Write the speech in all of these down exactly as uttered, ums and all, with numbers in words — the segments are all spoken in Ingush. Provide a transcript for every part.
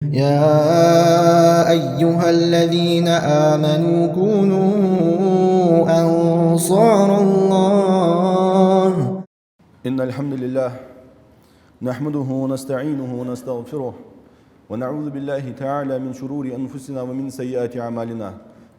يا أيها الذين آمنوا كونوا أنصار الله. إن الحمد لله نحمده ونستعينه ونستغفره، ونعوذ بالله تعالى من شرور أنفسنا ومن سيئات أعمالنا.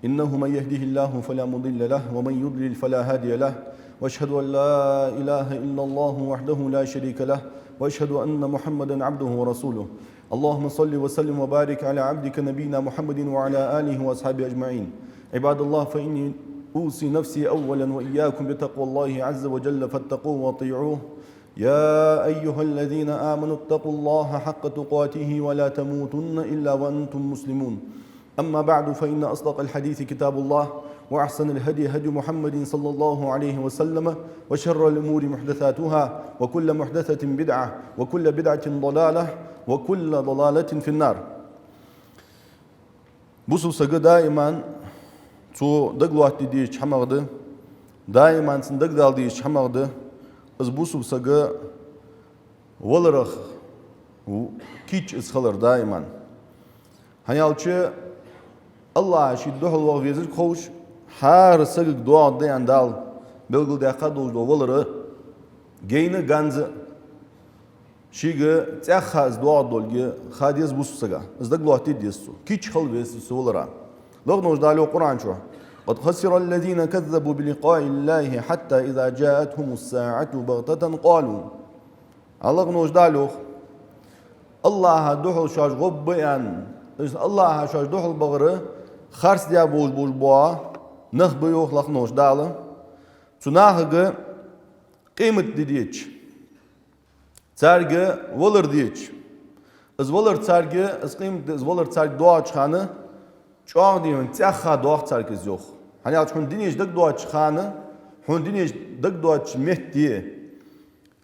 إنه من يهده الله فلا مضل له، ومن يضلل فلا هادي له. وأشهد أن لا إله إلا الله وحده لا شريك له، وأشهد أن محمدا عبده ورسوله. اللهم صل وسلم وبارك على عبدك نبينا محمد وعلى آله وأصحابه أجمعين. عباد الله، فإني أوصي نفسي أولا وإياكم بتقوى الله عز وجل، فاتقوه وأطيعوه. يا أيها الذين آمنوا اتقوا الله حق تقاته ولا تموتن إلا وأنتم مسلمون. أما بعد، فإن أصدق الحديث كتاب الله، وأحسن الهدي هدي محمد صلى الله عليه وسلم، وشر الأمور محدثاتها، وكل محدثة بدعة، وكل بدعة ضلالة، وكل ضلالة في النار. Бусалба сага даиман цо дагалоаттаде дезача хӀамах да, даиман цунна дагадала дезача хӀамах да из бусалба сага валарах в-, кийча из хилар даиман. ХӀана аьлча, АллахӀа ший духьал ваха везарг ховш, хӀара сагага доагӀаргда аьнна Дала белгалдаьккха долаш дола валар гайна, ганза, шийга цӀаьхха из доагӀаргдолга ха деза бусалба сага. Из дагалоаттаде деза цо. Кийча хила веза цо валара. Лакхнуш Дала йоах Къуръан чу: قد خسر الذين كذبوا بلقاء الله حتى إذا جاءتهم الساعة بغتة قالوا. Лакхнуш Дала йоах: АллахӀа духьал шоаш гӀоргба аьнна, из АллахӀа шоаш духьал бахар харцдеш болаш бола нах ба, йоах лакхнуш Дала. Цу нахага къемат ди деча, царга валар деча, из валар царга, из къемат ди, из валар царга доагӀача хана чӀоагӀа дийна цӀаьхха доагӀа царга из, йоах. ХӀана аьлча хьона дунен чу дагадоацача хана, хьона дунен чу дагадоацача метте,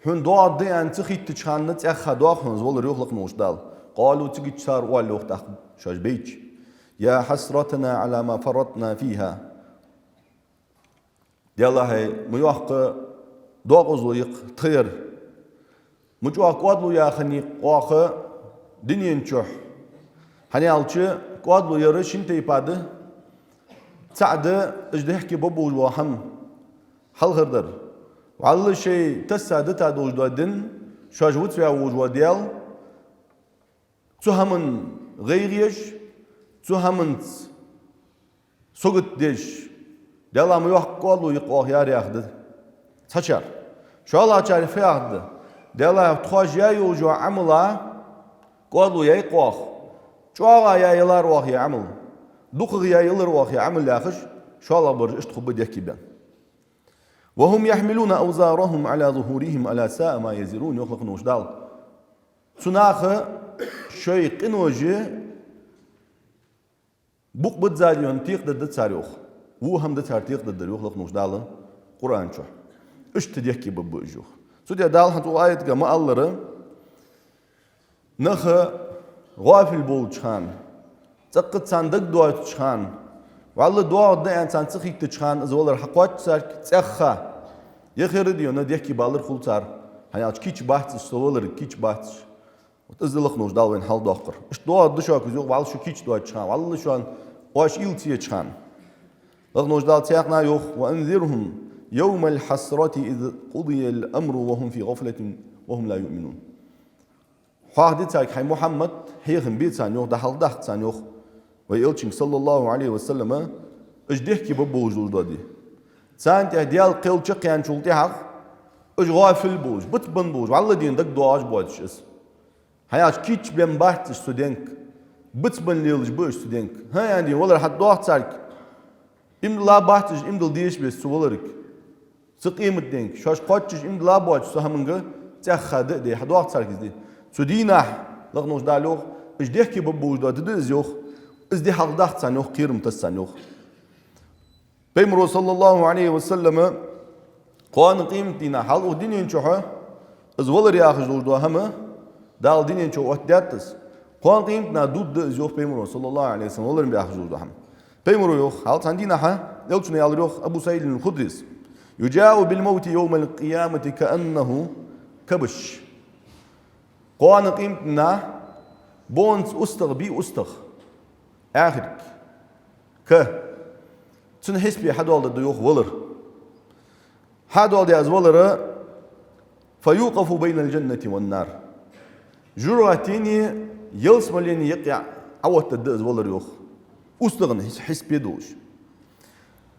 хьона доагӀаргда аьнна ца хийттача хана цӀаьхха доагӀа хьона из валар, йоах лакхнуш Дала. قالوا, цигача цар оал, йоах, тӀаккха шоаш байча: يا حسرتنا على ما فرطنا فيها. Даьллахьа, ма йоккха декъазло я-кх тха ер. Ма чӀоагӀа кӀоадло яь хиннай-кх оаха дунен чухь. ХӀана аьлча кӀоадло яр шин тайпара да. ЦаӀ да, уж дехке ба болаш бола хӀама хьалхардар. ВӀалла шоай тесса дита долаш дола дин, шоаш вицваь волаш вола Даьла, цу хӀаман гӀайгӀа еш, цу хӀаманца сагот деш, Даьллахьа, ма йоккха кӀоадло я-кх оаха, яр яхар да цхьачар. ШоллагӀчар фу яхар да? Даьллахьа, тхоаш яь йолаш йола Ӏамал кӀоадло яьй-кх оаха. ЧӀоагӀа яь ялар оаха ер Ӏамал. ДукхагӀа яь ялар оаха ер Ӏамал, яхаш, шоллагӀбараш иштта хургба дехке баьнна. وهم يحملون أوزارهم على ظهورهم ألا ساء ما يزرون, йоах лакхнуш Дала. Цу наха шоай къинош букъ бизза дийна текхадаргда цар, йоах. Во хӀама да цар текхадаргдар, йоах лакхнуш Дала Къуръан чу. Иштта дехке бергба уж, йоах. Цудухьа Дала хӀанз укх аятага ма аллара, нах гӀафил болча хана, цӀаккха царна дагадоацача хана, вӀалла доагӀаргда аьнна царна ца хийттача хана из валар хьакхоач царга цӀаьхха, е хӀара дийна дехке балар хул цар, хӀана аьлча кийча бац уж, цу валарга кийча бац уж. Вот из да лакхнуш Дала вайна хьалдоаккхар. Иштта доагӀаргда шуга из, йоах, вӀалла шу кийча доацача хана, вӀалла шоана оаш уйла ца еча хана. Лакхнуш Дала цхьаькхана йоах: وأنذرهم يوم الحسرة إذ قضي الأمر وهم في غفلة وهم لا يؤمنون. Хьоахаде царга, хьай Мухьаммад, хьехам бе царна, йоах, дӀахьалхадаккха царна, йоах, вай Элчанга, صلى الله عليه وسلم, уж дехке бергболаш долаш дола ди. Царна тӀа Даьла кхел чакхъяьнначул тӀехьагӀа уж гӀафил болаш, бицбенна болаш, вӀалла дийна дагадоагӀаш боацаш из. ХӀана аьлча кийчбенна бац уж цу денга, бицбенна лелаш ба уж цу денга. ХӀана аьнна, дийна валар хьатӀадоагӀа царга, иман дилла бац уж, иман дилла дезаш беса цу валарга, цу къематденга. Шоаш кхоачаш иман дилла боацаш цу хӀаманга цӀаьхха да а де, хьадоагӀа царга из ди. Цу дийнахьа, лакхнуш Дала йоах, уж дехке бергболаш дола ди да из, йоах, из ди хьалхадаккха царна, йоах, кхерам тасса царна, йоах. Пайхамаро, صلى الله عليه وسلم, кхоана къематдийнахьа, хьалха укх дунен чухь из валар яхаш долаш дола хӀама Дала дунен чу оттадаьд из. Кхоана къематдийнахьа дувргда из, йоах Пайхамаро, صلى الله عليه وسلم, валар яхаш долаш дола хӀама. Пайхамаро йоах, хьалха цхьан дийнахьа Элчано аьлар, йоах, Абу СаӀид аль-Худрис: يجاء بالموت يوم القيامة كأنه كبش. Кхоана къематдийнахьа Бонца устагӀа бий, устагӀа. Ахирг. Ка. Цун хьисапе хьадоаладергда йоах валар. Хьадоаладаь из валар, فيوقف بين الجنة والنار. ЖожагӀатеи ялсмалеи юкъе Ӏооттадергда из валар йоах. УстагӀа хьис-, хьисапе долаш.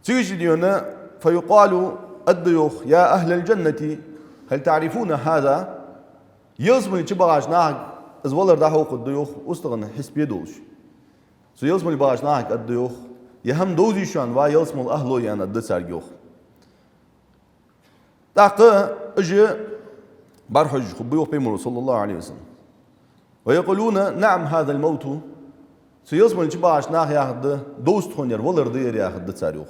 Цигача дийна, فيقال, аргда йоах: يا أهل الجنة، هل تعرفون هذا؟ Ялсмале чу багӀача нахага из валар дӀахьокхаргда йоах, устагӀа хьисапе долаш. Цу ялсмале багӀача нахага аргда йоах: ер хӀама довзий шоана, ва ялсмала ахӀло, аьнна аргда царга йоах. ТӀаккха уж бӀарахьожаш хургба йоах Пайхамаро, صلى الله عليه وسلم. ويقولون: نعم، هذا الموت. Цу ялсмале чу багӀача наха яхаргда: довз тхона ер, валар да ер, яхаргда цар йоах.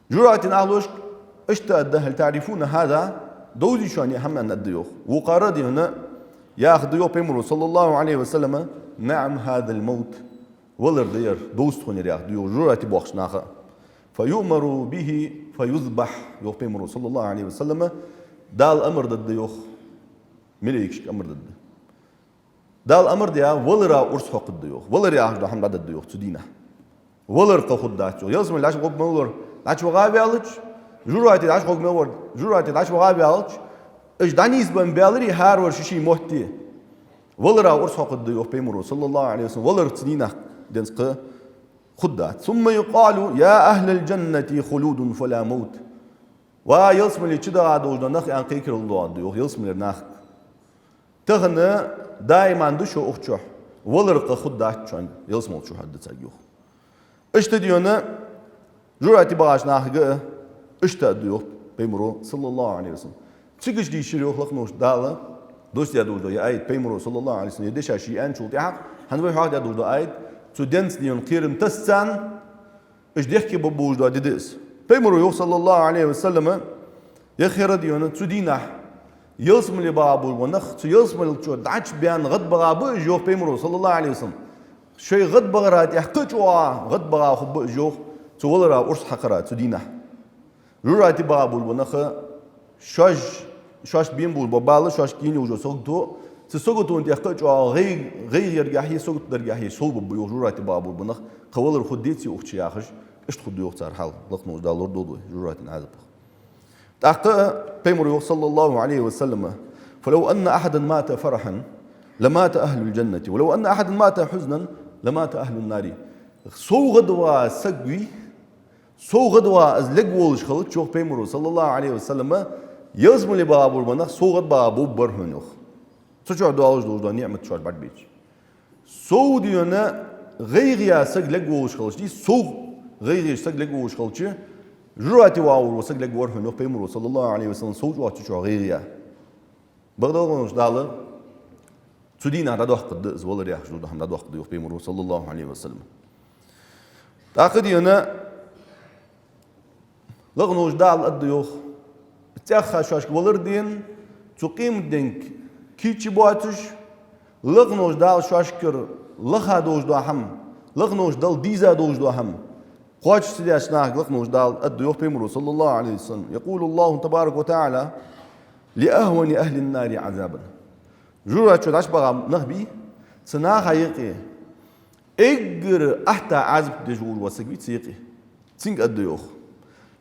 ЖожагӀатен ахӀлошка иштта аргда: هل تعرفون هذا؟ Довзий шоана ер хӀама, аьнна аргда йоах. Вокхар а дийна яхаргда йоах Пайхамаро, صلى الله عليه وسلم: نعم، هذا الموت. Валар да ер, довз тхона ер, яхаргда йоах жожагӀате боахкача наха. فيؤمر به فيذبح, йоах Пайхамаро, صلى الله عليه وسلم, Дала амар дергда йоах, малейкашка амар дергда. Дала амар даь, валара урс хьокхаргда йоах, валар яхаш дола хӀама дӀадергда йоах цу дийнахьа. Валар кхы хургдац йоах. Ялсмале дӀачу гӀоргвар, дӀачу ваха а ваьлча, жожагӀате дӀачу гӀоргвар, жожагӀате дӀачу ваха а ваьлча, уж дӀанийсбенна баьларе хӀаравар ший-ший метте, валара урс хьокхаргда йоах Пайхамаро, صلى الله عليه وسلم, валар цу дийнахьа денз кхы хургдац. ثم يقال: يا أهل الجنة، خلود فلا موت. Ва ялсмале чу дагӀа долаш дола нах, аьнна, кхайкарал доагӀаргда йоах ялсмалера нахага. Тахан даиман да шо укх чу, валар кхы хургдац шоана ялсмала чу, аргда царга йоах. Иштта дийна жожагӀате багӀача нахага а иштта аргда йоах Пайхамаро, صلى الله عليه وسلم. Цигача дийшар йоах лакхаволча Дала, доссадаь долаш дола ер аят, Пайхамаро, صلى الله عليه وسلم, ер дешаш аьнначул тӀехьагӀа, хӀанз вай хьоахадаь долаш дола аят, цу денца дийна кхерам тасса царна, уж дехке бергболаш дола ди да из. Пайхамаро йоах, صلى الله عليه وسلم, ер хӀара дийна цу дийнахьа ялсмале багӀа болаш бола нах, цу ялсмале чу дӀачубаьнна гӀадбагӀа ба уж, йоах Пайхамаро, صلى الله عليه وسلم. Шоай гӀадбагӀара тӀехьа кхы а чӀоагӀа гӀадбагӀа хургба уж йоах, цу валара урс хьакхара цу дийнахьа. ЖожагӀате багӀа болаш бола нах, шоаш, шоашта бена болаш бола бала, шоашта кийна йолаш йола сагото, цу саготона тӀехьа кхы а чӀоагӀа гӀай-, гӀайгӀа яргахьеи сагото даргахьеи совбаргба йоах жожагӀате багӀа болаш бола нах, кхы валар хургдеций укх чу яхаш, иштта хургда йоах цар хьал, лакхаволча Дала лорадолда вай жожагӀатен Ӏазапах. ТӀаккха Пайхамаро йоах, صلى الله عليه وسلم: فلو أن أحدا مات فرحا لمات أهل الجنة، ولو أن أحدا مات حزنا لمات أهل النار. Сов гӀадваха саг вий, сов гӀадваха из лергволаш хилча, йоах Пайхамаро, صلى الله عليه وسلم, ялсмале багӀа болаш бола нах сов гӀадбагӀа бовргбар хьона йоах. Цу чу долаш долаш дола ниӀмат шоаш бӀаргабайча. Сов дийна гӀайгӀа яь саг лергволаш хилча, дий, сов гӀайгӀа еш саг лергволаш хилча, жожагӀате вагӀаш вола саг лергвар хьона йоах Пайхамаро, صلى الله عليه وسلم, сов чӀоагӀа цу чу гӀайгӀа яь. Бакъда лакхаволча Дала цу дийнахьа дӀадоаккхаргда из валар яхаш дола хӀама, дӀадоаккхаргда йоах Пайхамаро, صلى الله عليه وسلم. ТӀаккха дийна лакхаволча Дала аргда йоах, цӀаьхха шоашка валар дена, цу къематденга кийча боацаш, лакхаволча Дала шоашкара лаха долаш дола хӀама, лакхаволча Далла дийза долаш дола хӀама кхоачаш ца даьча нахага лакхаволча Дала аргда йоах Пайхамаро, صلى الله عليه وسلم: يقول الله تبارك وتعالى لأهون أهل النار عذابا. ЖожагӀате чу дӀачубагӀа нах бий, цу наха юкъе эггара атта Ӏазап деш волаш вола саг вий цу юкъе. Цунга аргда йоах: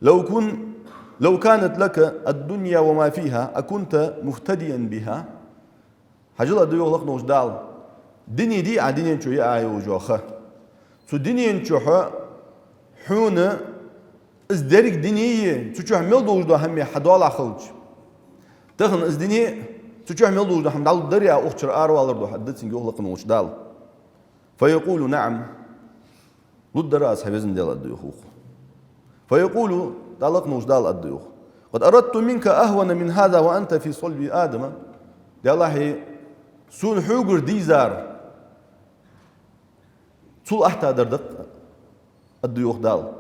لو كن، لو كانت لك الدنيا وما فيها أكنت مفتديا بها؟ Хьажал, аргда йоах лакхаволча Дала, дуне дий Ӏа, дунен чу я Ӏа йолаш йола ха. Цу дунен чу хьо, хьона из деррига дунеи, цу чу мел долаш дола хӀамеи хьа доалахьа хилча, тахан из дуне, цу чу мел долаш дола хӀама дӀалургдарий Ӏа укх чура аравалар духьа, аргда цунга йоах лакхаволча Дала. فيقول: نعم. Лургдар аз, хьай везан Даьла, аргда йоах укхо. فيقول, тӀаккха лакхаволча Дала аргда йоах: قد أردت منك أهون من هذا وأنت في صلب آدم. Даьллахьи, сона хьогара дийзар цул атта дар да-кх, аргда йоах Дала.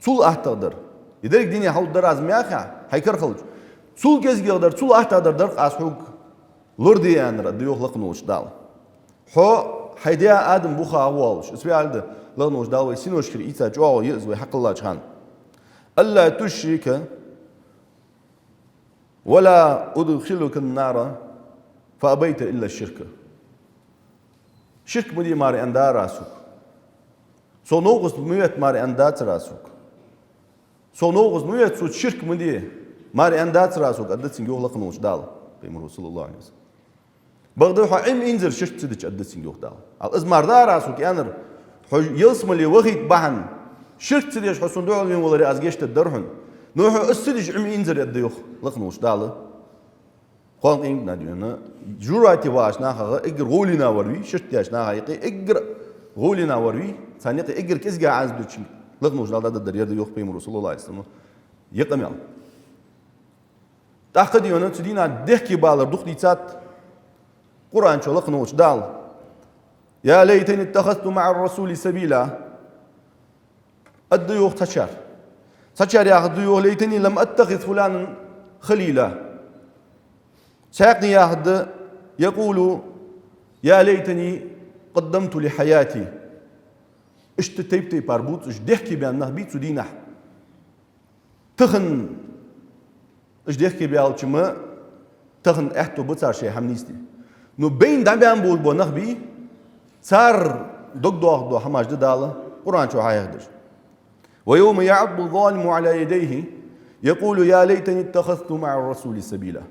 Цул аттагӀа дар. Из деррига дуне хьалургдар аз ма яхий Ӏа, хьай кара хилча. Цул кӀезигагӀа дар, цул аттагӀа дар дар-кх аз хьога лораде аьннар, аргда йоах лакхаволча Дала. Хьо хьай даь Адама бухагӀа воалаш, из веалда лакхаволча Дала вай синошкара ийца чӀоагӀо я из вай хьакхеллача хана. ألا تشرك ولا أدخلك النار فأبيت إلا الشرك. Ширк ма де мара аьннадар аз сога. Со новкъост ма вет мара аьннадацар аз сога. Со новкъост ма вет, цо ширк ма де мара аьннадацар аз сога, аргда цунга йоах лакха волча Дала, Пайхамара, саллаллахӀу Ӏалайхи ва саллам. Бакъда хьо Ӏим инзар ширк ца дича, аргда цунга йоах Дала. Хьал из мара дар аз сога аьннар, хьо ялсмале вахийта бахьан ширк ца деш хьо сона духьал вена валаре, аз гешт дергдар хьона. Но хьо из ца дича Ӏим инзар, аргда йоах лакха волча Дала. Кхоана къематдийнахьа, жожагӀате вагӀача нахах эггара гӀоле вар вий, ширк деча наха юкъе эггара гӀоле вар вий, царна юкъе эггара кӀезига Ӏазап деча лакха волча Дала дӀададдар ер да йоах Пайхамара, саллаллахӀу Ӏалайхи ва саллам, ер къамаьл. ТӀаккха, дий хьона, цу дийнахьа дехкебалар дукха дийцад Къуръан чу лакха волча Дала: «يا ليتني اتخذت مع الرسول سبيلا». Аргда йоах цхьачар. Цхьачар яхаргда йоах: «ليتني لم أتخذ فلانا خليلا». Цхьаькхане яхаргда: «يقول يا ليتني قدمت لحياتي». Иштта тайп-тайпара бувцаш дехкебаьнна нах бий цу дийнахьа. Тахан уж дехкебаьлча-м, тахан аьттув ба цар шоай хӀама нийсде. Но байна дӀабаьнна болаш бола нах бий, цар дог доахаргдола хӀамаш да Дала Къуръан чу хьахьехадеш. «ويوم يعض الظالم على يديه يقول يا ليتني اتخذت مع الرسول سبيلا».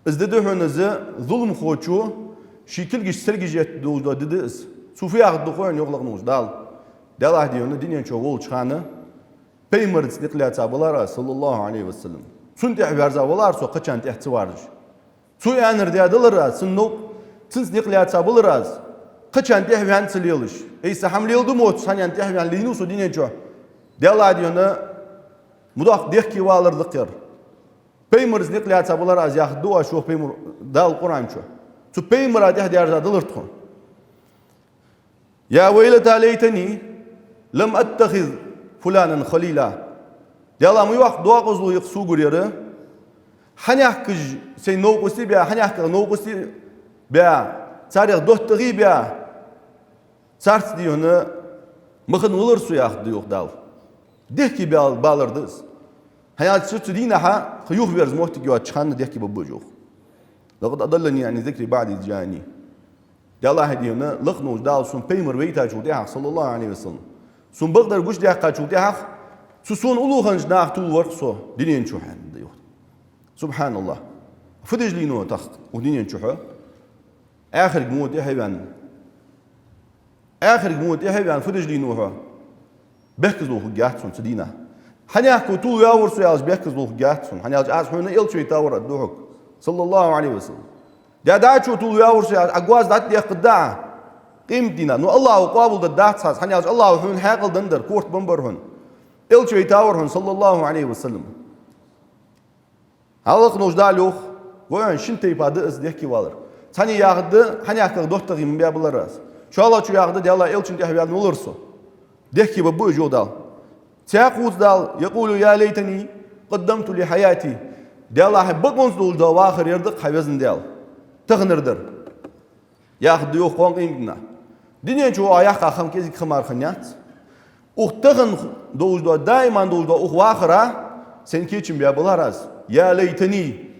Из ди да хьона из, зуламхочо ший кулгаш сергаш етта долаш дола ди да из. Цо фу яхаргда хой хьона, йоах лакха волча Дала? Даллахь, дий хьона, дунен чу волча хана Пайхамарца никъ лаьца балар аз, саллаллахӀу Ӏалайхи ва саллам. Цунна тӀехьа ваьрза валар со, кхычарна тӀехьа ца ваьрзаш. Цо аьннар даь далар аз, цун новкъа, цунца никъ лаьца балар аз, кхычарна тӀехьа ваьнна ца лелаш. Ай, са хӀама леладу моццу, цхьаннена тӀехьа ваьнна лийнав со дунен чу? Даллахь, дий хьона, ма доккха дехкевалар да-кх ер. Пайхамарца никъ лаьца балар аз яхаргда оаш, йоах Пайхамара, Дала Къуръан чу. Цу Пайхамара тӀехьа даьржа далар тхо. «يا ويلتى ليتني لم أتخذ فلانا خليلا». Даллахь, ма йоах докъазло я-кх согара ер, хьанехкаш сай новкъостий баь, хьанехках новкъостий баь, царех доттагӀий баь, царца, дий хьона, ма хиннавалар со, яхаргда йоах Дала. Дехкебал-, балар да из. ХӀана аьлча цу дийнахьа кхы юхаверза моттиг йоацача хана дехкебаргба уж, йоах. «لقد أضلني عن الذكر بعد إذ جاءني». Даллахь, дий хьона, лакха волча Дала сона Пайхамар вайтачул тӀехьагӀа, саллаллахӀу Ӏалайхи ва саллам, сона бакъдар гучадаьккхачул тӀехьагӀа, цу сона уллув хиннача наха тувлавар-кх со дунен чу, хьона, да йоах. СубхьаналлахӀ. Фу деш лийнав тӀаккха укх дунен чу хьо? Аьхарга мо тӀехьа ваьнна. Аьхарга мо тӀехьа ваьнна, фу деш лийнав хьо? Бехказло хургьяц хьона цу дийнахьа. Хьанехко тувлаваьвар со аьлча, бехказло хургьяц хьона. ХӀана аьлча аз хьона элча вайтавар, аргда хьога, саллаллахӀу Ӏалайхи ва саллам. Даь-дачо тувлаваьвар со аьлча, Ӏа гӀоаз дӀатӀадехкаргда Ӏа къематдийнахьа. Но АллахӀа къоабалдергдац хьа из, хӀана аьлча АллахӀа хьона хьаькъал деннадар, корта беннабар хьона. Элча вайтавар хьона, саллаллахӀу Ӏалайхи ва саллам. Хьалха нуш Дала йоах, вайна шин тайпа да из дехкевалар. Цхьанне яхаргда, хьанехках доттагӀий ма баь балар аз. ШоллагӀчо яхаргда, Даьла элчан тӀехьа ваьнна валар со. Дехкебаргба уж, йоах Дала. Цхьаькха хӀанз Дала: «يقول يا ليتني قدمت لحياتي». Даллахь, бакъонца долаш дола вахар ер да-кх, хьай Веза Даьла, таханардар. Яхаргда йоах кхоана къематдийнахьа. Дунен чу ваха яьккха хӀама кӀезига хӀама мара хиннаяц. Укх тахан долаш дола, даиман долаш дола укх вахара сайна кечам баь балар аз. «يا ليتني»,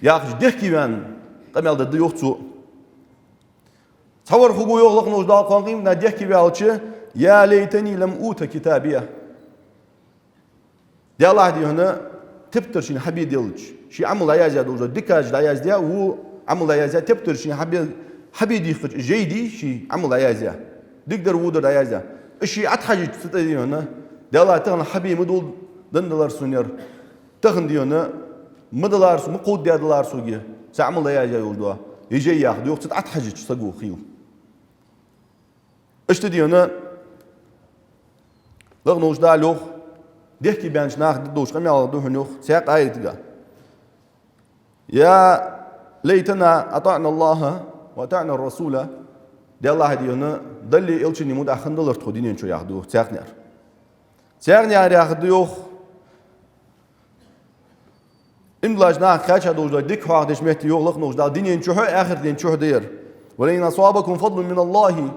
яхаш, дехкеваьнна къамаьл дергда йоах цо. Цхьавар хургва, йоах лакха волча Дала, кхоана къематдийнахьа дехкеваьлча: «يا ليتني لم أوت كتابيه». Даллахь, дий хьона, тептар шийна хьабе делча, ший Ӏамал дӀаяздаь долаш дола, дикаш дӀаяздаь, во Ӏамал дӀаяздаь, тептар шийна хьабе, хьабе дийхача жай дий ший Ӏамал дӀаяздаь, дикадар, водар дӀаяздаь. Из ше Ӏотхьажача цу тӀа, дий хьона, Даллахь, тахан хьабе ма долда, денна далар сона ер. Тахан, дий хьона, ма далар сона, ма кховдадаь далар сога са Ӏамал дӀаяздаь йолаш дола жай, яхаргда йоах цу тӀа Ӏотхьажача саго хил. Иштта, дий хьона, лакха волча Дала йоах, дехкебаьннача наха дергдолаш къамаьл да хьона йоах цхьаькха аятага: «يا ليتنا أطعنا الله وأطعنا الرسول». Даллахь, дий хьона, Даллеи элчаннеи мутӀахьа хинна далар тхо дунен чу, яхаргда йоах цхьаькханех. Цхьаькханех яхаргда йоах, Ӏимадолча наха кхаьча долаш дола дика хьоахадеча метте йоах лакха волча Дала, дунен чухь а, ахарата ден чухь а да ер. «ولئن أصابكم فضل من الله».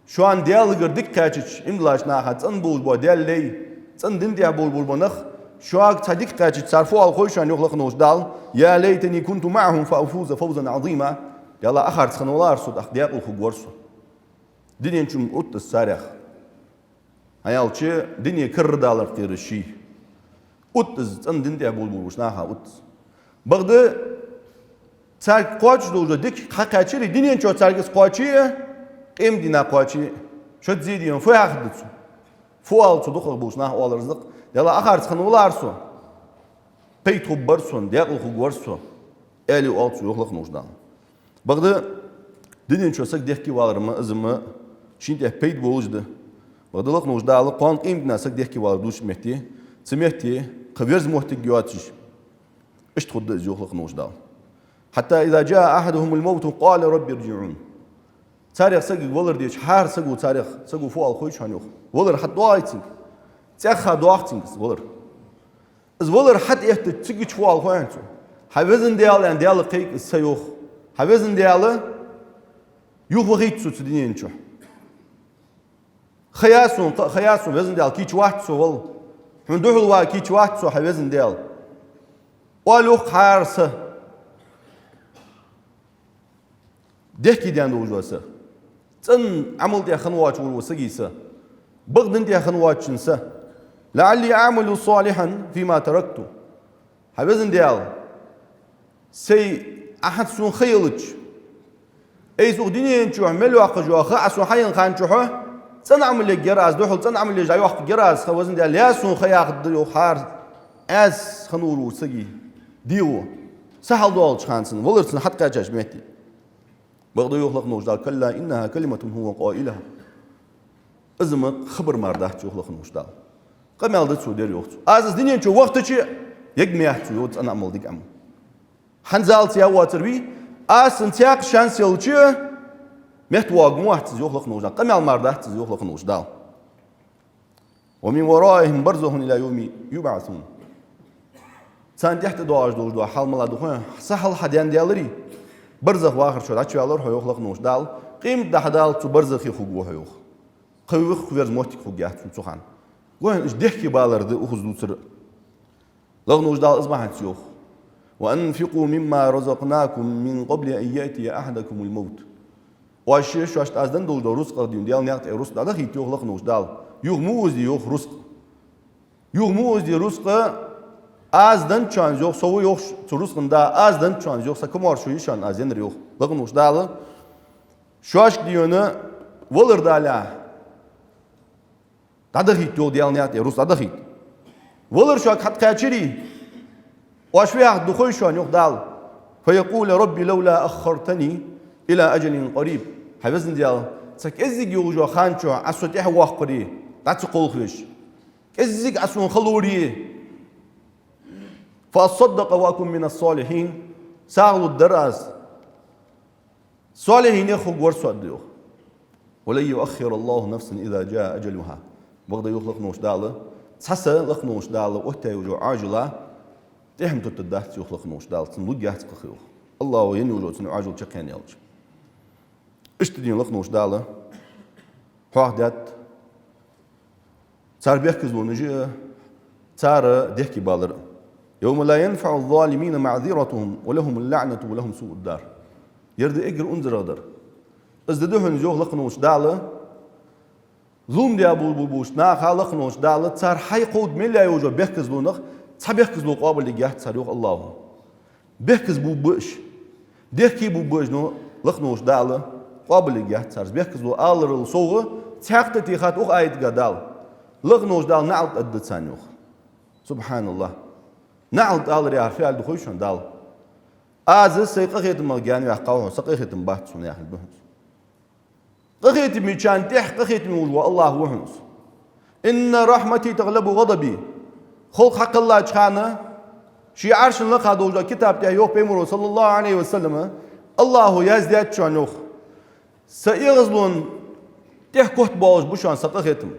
Шоана Даьлагара дика кхаьчача, Ӏимадолча наха цӀена болаш бола Даьла лай, цӀена дина тӀа болаш бола нах, шуга цхьа дика кхаьчача, цар фу оал хой шоана, йоах лакха волча Дала: «يا ليتني كنت معهم فأفوز فوزا عظيما». Даллахь, ахарца хинна валар со, тӀаккха даькъала хургвар со. Дунен чу ма отт из царех. ХӀана аьлча, дуне карара далар кхераш ший. Отт из, цӀена дин тӀа болабу уж наха отт из. Бакъда царга кхоачаш долаш дола дика хьакхаьчар, дунен чу царга из кхоаче а, къематдийнахьа кхоаче а. Шозза дийна фу яхаргда цо? Фу оал цу дукхагӀа болча наха оалар из да-кх: «Даьла, ахарца хинна валара со, пайда хургбар сона, даькъала хургвар со», аьле оал цо, йоах лакхаволча Дала. Бакъда дунен чу саг дехке валар ма, из ма шийна тӀа пайда болаш да. Бакъда лакхаволча Дала кхоана къематдийнахьа саг дехке валар дувцача метте, цу метте кхы верза моттиг йоацаш, иштта хургда из, йоах лакхаволча Дала. «حتى إذا جاء أحدهم الموت قال رب ارجعون». Царех сагага валар деча, хӀара саго, царех саго фу оал хой шоана, йоах? Валар хьатӀадоагӀий цунга? ЦӀаьхха доагӀа цунга из валар. Из валар хьатӀаэттача, цигача фу оал хой хьона цо? «Хьай Веза Даьла», аьнна, Даьлага кхайк из, са, йоах. «Хьай Веза Даьла, юхавахийта со цу дунен чу. Ха я сона, ха я сона, Веза Даьла, кийча вац со вала. Хьона духьал вала кийча вац со, хьай Веза Даьла», оал, йоах, хӀара са. Дехке даьнна долаш вола са. ЦӀена Ӏамал тӀа хинна воацаш волаш вола сага са. Бакъ дина тӀа хинна воацачун са. «لعلي أعمل صالحا فيما تركت». Хьай Веза Даьла, сай, Ӏа хӀанз сона ха елча, айса укх дунен чу мел йоаккхаш йола ха, Ӏа сона хьаенна хана чухь, цӀена Ӏамал ергьяр аз, духьал цӀена Ӏамал еш дӀайоаккхаргьяр аз ха, Веза Даьла, я сона ха яхаргда, йоах, хӀара, Ӏаьса хинна волаш вола сага дегӀо. Са хьалдоалача хана цун, валар цун хьатӀакхаьчача метте. Бакъда йоах лакхаволча Дала: «كلا إنها كلمة هو قائلها». Из ма хабар мара дац, йоах лакхаволча Дала. Къамаьл да цо дер, йоах цо. Аз из дунен чу вахийтача, ергма яц цо, йоах, цӀена Ӏамал, дика Ӏамал. ХӀанзалца яь воацар вий, аз цунна цхьаькха шанс елча, меттавоагӀаргвац из, йоах лакхаволча Дала. Къамаьл мара дац из, йоах лакхаволча Дала. «ومن ورائهم برزخ إلى يوم يبعثون». Царна тӀехьа тӀадоагӀаш долаш дола хьал малагӀа да хой хьона? Са хьалха хьадаьнна даьларе, барзах вахар чу дӀачуваьлар хьо, йоах лакхаволча Дала. Къематдийнахьа Дала цу барзахе хургва хьо, йоах. Кхы юха верза моттиг хургьяц цун цу хана. Гой хьона, уж дехке балар да укхаза дувцар. Лакхаволча Дала из ма хӀанз йоах: «وأنفقوا مما رزقناكم من قبل أن يأتي أحدكم الموت». Оаш шоашта аз денна долаш дола рузкъах дийна, Даьла наькъа тӀа рузкъа дӀадахийта, йоах лакхаволча Дала. Юха ма озде, йоах, рузкъа. Юха ма озде рузкъа, аз денначоа, йоах, со ва, йоах, цу рузкъан да, аз денначоа, йоах, са камаьршо я шоана аз еннар, йоах лакхаволча Дала. Шоашка дийна валар далехь, дӀадахийта, йоах, Даьла наькъа тӀа рузкъа дӀадахийта. Валар шуга хьатӀакхаьчаре, оаш фу яхаргда хой шоана, йоах Дала: «فيقول رب لولا أخرتني إلى أجل قريب». Хьай Веза Даьла, цхьа кӀеззига йолаш йола ха чухь Ӏа со тӀехьавоаккхаре, дӀа ца кхалхавеш. КӀеззига Ӏа сона ха лоре. «فأصدق وأكن من الصالحين». СагӀа лургдар аз. Солихьинех хургвар со, йоах. «ولن يؤخر الله نفسا إذا جاء أجلها». Бакъда йоах лакхаволча Дала, цхьа са, лакхаволча Дала оттаяь йолаш йола Ӏоажал тӀехьа ма теттаргдац, йоах лакхаволча Дала, цунна лургьяц кхы ха, йоах. АллахӀа енна йолаш йола цун Ӏоажал чакхъяьнна яьлча. Иштта дийна лакхаволча Дала хьоахадаьд цар бехказлонаш а, цар дехке балар а. «يوم لا ينفع الظالمين معذرتهم ولهم اللعنة ولهم سوء الدار». Ер да эггара унзарагӀа дар. Из ди да хьона из, йоах лакхаволча Дала, зулам даь бу-, бу-, болча наха, лакхаволча Дала, цар хьай кховда мел яь йолаш йола бехказлонах цхьа бехказло къоабалъергьяц цар, йоах АллахӀа. Бехказбергба уж. Дехке бергба уж, но лакхаволча Дала къоабалъергьяц цар. Бехказло аларал совгӀа цхьаькха тӀатехад укх аятага Дала. Лакхаволча Дала наӀалт аргда царна, йоах. СубхьаналлахӀ. НаӀалт алар яхар фу аьлар да хой шоана Дала? Аз сай къахетамах гаьнаваьккхав хьо, са къахетам бац хьона яхилга да хьона из. Къахетамечарна тӀехьа къахетаме волаш вола АллахӀ ва хьона из. «إن رحمتي تغلب غضبي». Халкъ хьакхеллача хана, ший Ӏаршана лакха долаш дола китаба тӀа йоах Пайхамаро, саллаллахӀу Ӏалайхи ва саллам, АллахӀа яздаьд шоана, йоах: «Са эгӀазлон тӀехкотбоалаш ба шоана са къахетам.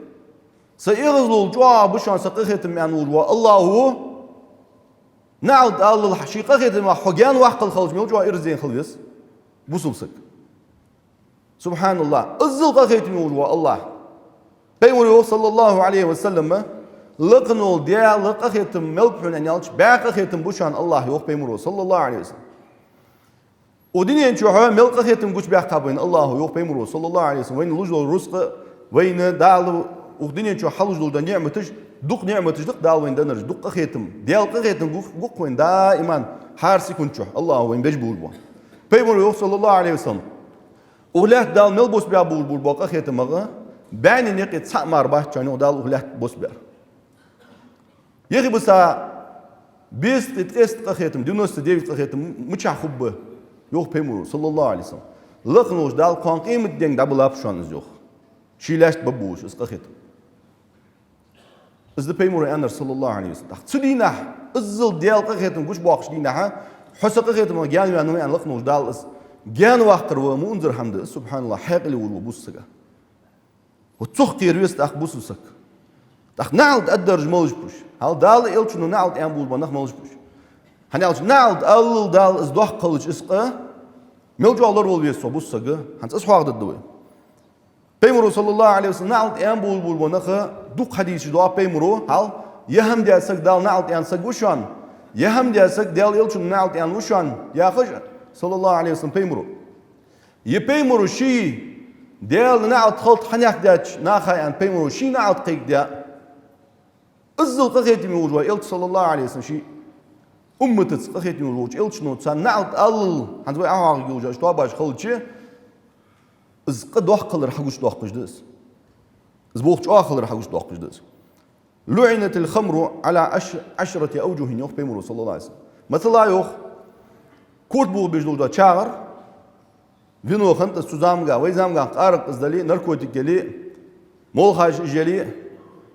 Са эгӀазлол чӀоагӀагӀа ба шоана са къахетам», аьнна волаш вола АллахӀа наӀалт алалахь, ший къахетамах хьо гаьнаваккхал хилча, мел чӀоагӀа ираз хила веза бусалба саг. СубхьаналлахӀ. Иззал къахетаме волаш вола АллахӀ. Пайхамаро йоах, саллаллахӀу Ӏалайхи ва саллам, лакхаволча Даьла къахетам мел ба хьона аьнна аьлча, бӀаь къахетам ба шоана АллахӀа, йоах Пайхамаро, саллаллахӀу Ӏалайхи ва саллам. Укх дунен чухь мел къахетам гучабаьккхаб вайна АллахӀа, йоах пайхамаро, саллаллахӀу Ӏалайхи ва саллам, вайна луш дола рузкъа, вайна Дала укх дунен чухь хьалуш дола ниӀматаш, дукха ниӀматаш да-кх Дала вайна деннараш, дукха къахетам. Даьла къахетам гу-, гу-кх вайна даиман, хӀара секунд чухь АллахӀа вайна беш болаш бола. Пайхамаро йоах, саллаллахӀу Ӏалайхи ва саллам, укх лаьтта Дала мел бусбаь болаш бола къахетамах бӀаьннен юкъе цхьа а мара бац, йоах, Дала укх лаьтта бусбаьр. Юхебиса бийсаткъеи ткъеста къахетам, девяносто девять къахетам мичахь хургба, йоах пайхамаро, саллаллахӀу Ӏалайхи ва саллам. Лакха волча Дала кхоана къематденга дӀабиллаб шоана из, йоах. Ший лаьшта бергболаш из къахетам. Из да пайхамаро аьннар, саллаллахӀу Ӏалайхи ва саллам. ТӀаккха цу дийнахьа, иззал Даьла къахетам гучабоаккхача дийнахьа, хьо са къахетамах гаьнаваьннав аьнна, лакха волча Дала из гаьнаваккхар ва, мунзар хӀама да из, субхьаналлахӀ, хьаькъале волаш вола бусалба саг. Вот цох кхера веза тӀаккха бусалба саг. ТӀаккха наӀалт аргдараш малаш ба уж? Хьал Дала, Элчано наӀалт аьнна болаш бола нах малаш ба уж? ХӀана аьлча наӀалт аллал Дала из доккха хилча из къа, мел чӀоагӀа лоравала веза цох бусалба саг, хӀанз из хьоахадаьд вай. Пайхамаро, саллаллахӀу Ӏалайхи ва саллам, наӀалт аьнна болаш бола нах дукха хьадисаш доагӀа пайхамаро, хьал, ер хӀама даь саг Дала наӀалт аьнна саг ва шоана, ер хӀама даь саг Даьла Элчано наӀалт аьнна ва шоана, яхаш, саллаллахӀу Ӏалайхи ва саллам, пайхамаро. Е пайхамаро ший Даьла наӀалт хилда хьанехк даьча наха аьнна, пайхамаро ший наӀалт кхайкадаь. Иззал къахетаме волаш вола Элча, саллаллахӀу Ӏалайхи ва саллам, ший умматаца къахетаме волаш волча Элчано царна наӀалт аллал, хӀанз вай Ӏохьоахаргйолаш тоабаш хилча, из къа доккха хилар хьагучадоаккхаш да из. Из болх чӀоагӀа хилар хьагучадоаккхаш да из. لعنت الخمر على عش-، عشرة أوجه, йоах пайхамаро, саллаллахӀу Ӏалайхи ва саллам. Масала, йоах, корта бохабеш долаш дола чагӀар, вино хиннад из цу заманга, вай заманга къаракъ из дале а, наркотик яле а, молхаш уж яле а,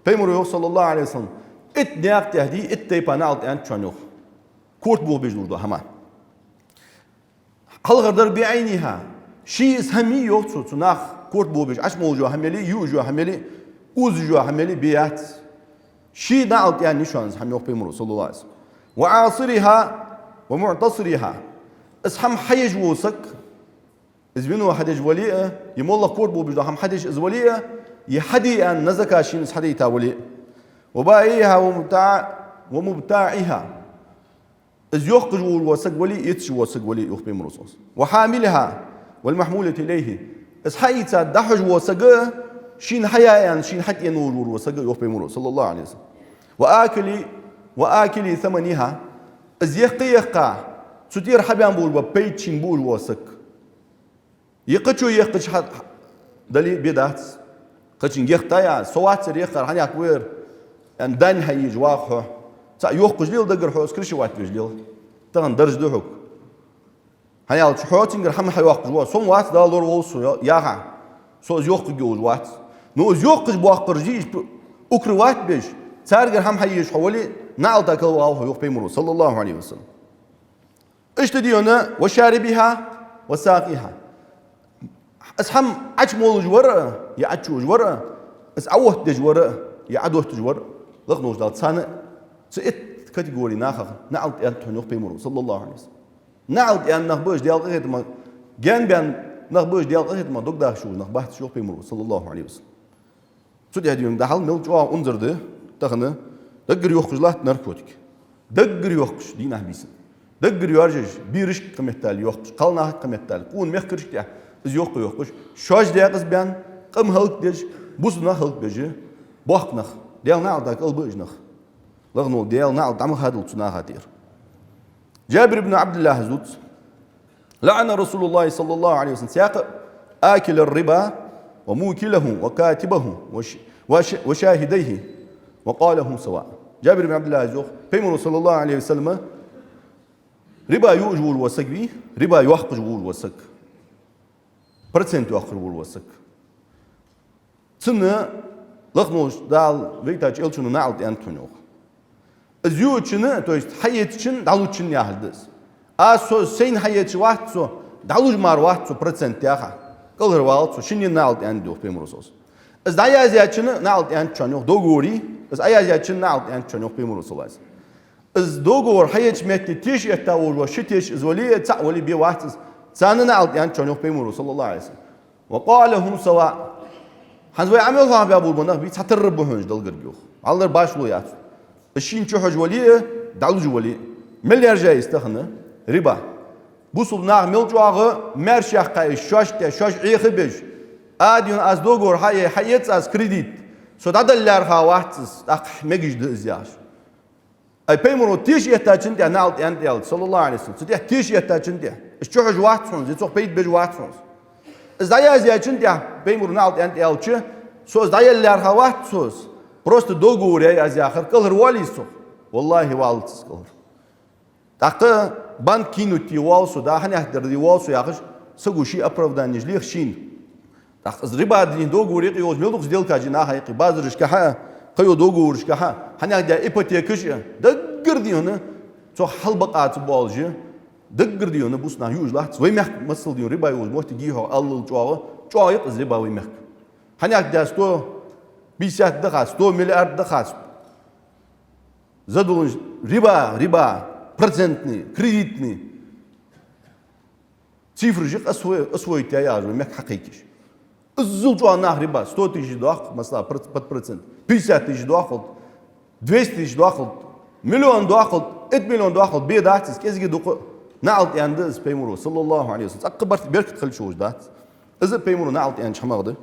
пайхамаро йоах, саллаллахӀу Ӏалайхи ва саллам, итт наькъа тӀа дий, итт тайпара наӀалт аьннад шоана, йоах. Корта бохабеш долаш дола хӀама. Хьалхардар بعينها. Ший из хӀама йий, йоах цо, цу наха корта бохабеш, Ӏочумолаш йола хӀама яле а, юаш йола хӀама яле а, озаш йола хӀама яле а, бе яц. Ший наӀалт аьнна я шоана из хӀама, йоах пайхамаро, саллаллахӀу Ӏалайхи ва саллам. وعاصرها ومعتصرها. Из хӀама хьаеш вола саг, из вино хьадеш вале а, е моллагӀа корта бохабеш дола хӀама хьадеш из вале а, е хьаде аьнна назака шийна из хьадайта вале а. وبائعها ومبتاع-، ومبتاعها. Из йоаккхаш волаш вола саг вале а, эцаш вола саг вале а, йоах пайхамаро, саллаллахӀу Ӏалайхи ва саллам. وحاملها والمحمولة إليه. Из хьаийца дӀахьош вола саг а, шийна хьая аьнна, шийна хьатӀаена волаш вола саг а, йоах пайхамаро, саллаллахӀу Ӏалайхи ва саллам. وآكل-، وآكل ثمنها. Из яккха а яьккха, цу тӀера хьабаьнна болаш бола пайда шийна буаш вола саг. Е кхычо яьккхача хьа-, дале а бе дац. Кхычунга яхийта а, со вацар яьккхар, хьанехк вар, аьнна, дӀа хьаеш ваха хьо. Цхьа йоаккхаш лела даггара хьо, из крышевать веш лела. Тахан дарж да хьога. ХӀана аьлча хьо цунгара хӀама хьайоаккхаш ва, со-м вац, Дала лораволва со, яха. Со из йоаккхаргйолаш вац. Но из йоаккхаш боаккхараш дий, иштта укрывать беш, царгара хӀама хьаеш хьо вале а, наӀалта кӀал вагӀа хьо, йоах пайхамаро, саллаллахӀу Ӏалайхи ва саллам. Иштта дий хьона, وشاربها وساقيها. Из хӀама Ӏочумолаш вар а, е Ӏочуеш вар а, из Ӏооттадеш вар а, е Ӏодотташ вар а, лакха волча Дала царна, цу итт категори нахах наӀалт аьннад хьона, йоах пайхамаро, саллаллахӀу Ӏалайхи ва саллам. НаӀалт аьнна нах ба уж, Даьла къахетамах гаьнабаьнна нах ба уж, Даьла къахетамах дог дахаш бола нах бац уж, йоах пайхамаро, саллаллахӀу Ӏалайхи ва саллам. Цу тӀа дий хьона, дӀахьал мел чӀоагӀа унзар да тахан, даггара йоаккхаш латт наркотик. Даггара йоаккхаш дийнахьа-бийсанна. Даггара йоаржаш, берашка кхаметтел йоаккхаш, кхалнахага кхаметтел, къона мехкарашка тӀехьа из йоаккхаш-йоаккхаш, шоаш декъаза баьнна, къам хӀалакдеш, бусалба нах хӀалакбеш, боккха нах. Даьла наӀалта кӀал ба уж нах. Лакха волча Даьла наӀалт дӀа ма хадийла цу наха тӀера. Джабир ибн ӀабдиллахӀа дувц: لعن رسول الله صلى الله عليه وسلم, цхьаькха, آكل الربا وموكله وكاتبه وش-، وش-، وشاهديه وقال: هم سواء. Джабир ибн ӀабдиллахӀа йоах, пайхамаро, саллаллахӀу Ӏалайхи ва саллам, риба юаш волаш вола саг вий, риба йоаккхаш волаш вола саг, процент йоаккхаш волаш вола саг. Цунна, лакха волча Дала вайтача Элчано наӀалт аьннад хьона, йоах. Из юачунна, то есть хьаэцачунна, дӀалучунна яхар да из. Аз со сайна хьаэцаш вац со, дӀалуш мара вац со, процент яха. КӀалхарвалац со, шиннена наӀалт аьннад, йоах пайхамаро, саллаллахӀу Ӏалайхи ва саллам. Из дӀаяздечунна наӀалт аьннад шоана, йоах, договора, из Ӏояздечунна наӀалт аьннад шоана, йоах пайхамаро, саллаллахӀу Ӏалайхи ва саллам. Из договор хьаэцача метте теша этта волаш вола, ши теша из вале а, цаӀ вале а, бе вац из. Царна наӀалт аьннад шоана, йоах пайхамаро, саллаллахӀу Ӏалайхи ва саллам. وقال: هم سواء. ХӀанз вай Ӏамал хьоахабаь болаш бола нах бий, цхьатарра ба хьона уж Далла гарга, йоах. Хьалар башхало яц. Из шийна чухьожа вале а, дӀалуш вале а. Мел яьржай из тахан? Риба. Бусалба нах мел чӀоагӀа маьрша яьккхай шоашта, шоаш Ӏехабеш. А, дий хьона, аз договор хьае, хьаэц аз кредит. Со дӀадала лаьрхӀа вац из, тӀаккха мегаш да из яхаш. Ай, Пайхамаро тешаэттачун тӀехьа наӀалт аьннад аьлча, саллаллахӀу Ӏалайхи ва саллам. Цу тӀехьа тешаэттачун тӀехьа. Из чухьожа вац хьона, из цох пайда беш вац хьона. Из дӀаязъяьчун тӀехьа Пайхамаро наӀалт аьннад аьлча, со из дӀаяла лаьрхӀа вац хьона. Просто договор яьй аз яхар, кӀалхарвалий из цох? ВаллахӀи, валац из кӀалхара. ТӀаккха банк кинуть воал со, да, хьанехдар воал со яхаш, саго ший оправданеш лех шийна. ТӀаккха из риба дин договор юкъе йолаш мел дукха сделкаш я наха юкъе, базарашкахьа, кхыйола договорашкахьа, хьанехдар ипотекаш а, даггара, дий хьона, цох хьалбакъаца боалаш, даггара, дий хьона, бусалба нах юаш латт. Вай мехка масала, дий хьона, риба йолаш моттиг йий хьона аллал чӀоагӀа, чӀоагӀа я-кх из риба вай мехка. Хьанехдар сто пятьдесят да хац, сто миллиард да хац. Задолжен риба, риба, процентный, кредитный. Цифраш я-кх осво-, освоить яь яхаш вай мехка хьакхайкаш. Иззал чӀоагӀа нах риба, сто тысяч доаккх, масала, проц-, под процент, пятьдесят тысяч доаккхалда, двести тысяч доаккхалда, миллион доаккхалда, итт миллион доаккхалда, бе дац из, кӀезига дукха. НаӀалт аьннад из Пайхамаро, саллаллахӀу Ӏалайхи ва саллам. ЦӀаккха барт-, беркат хилча ховш дац. Из Пайхамаро наӀалт аьннача хӀамах да.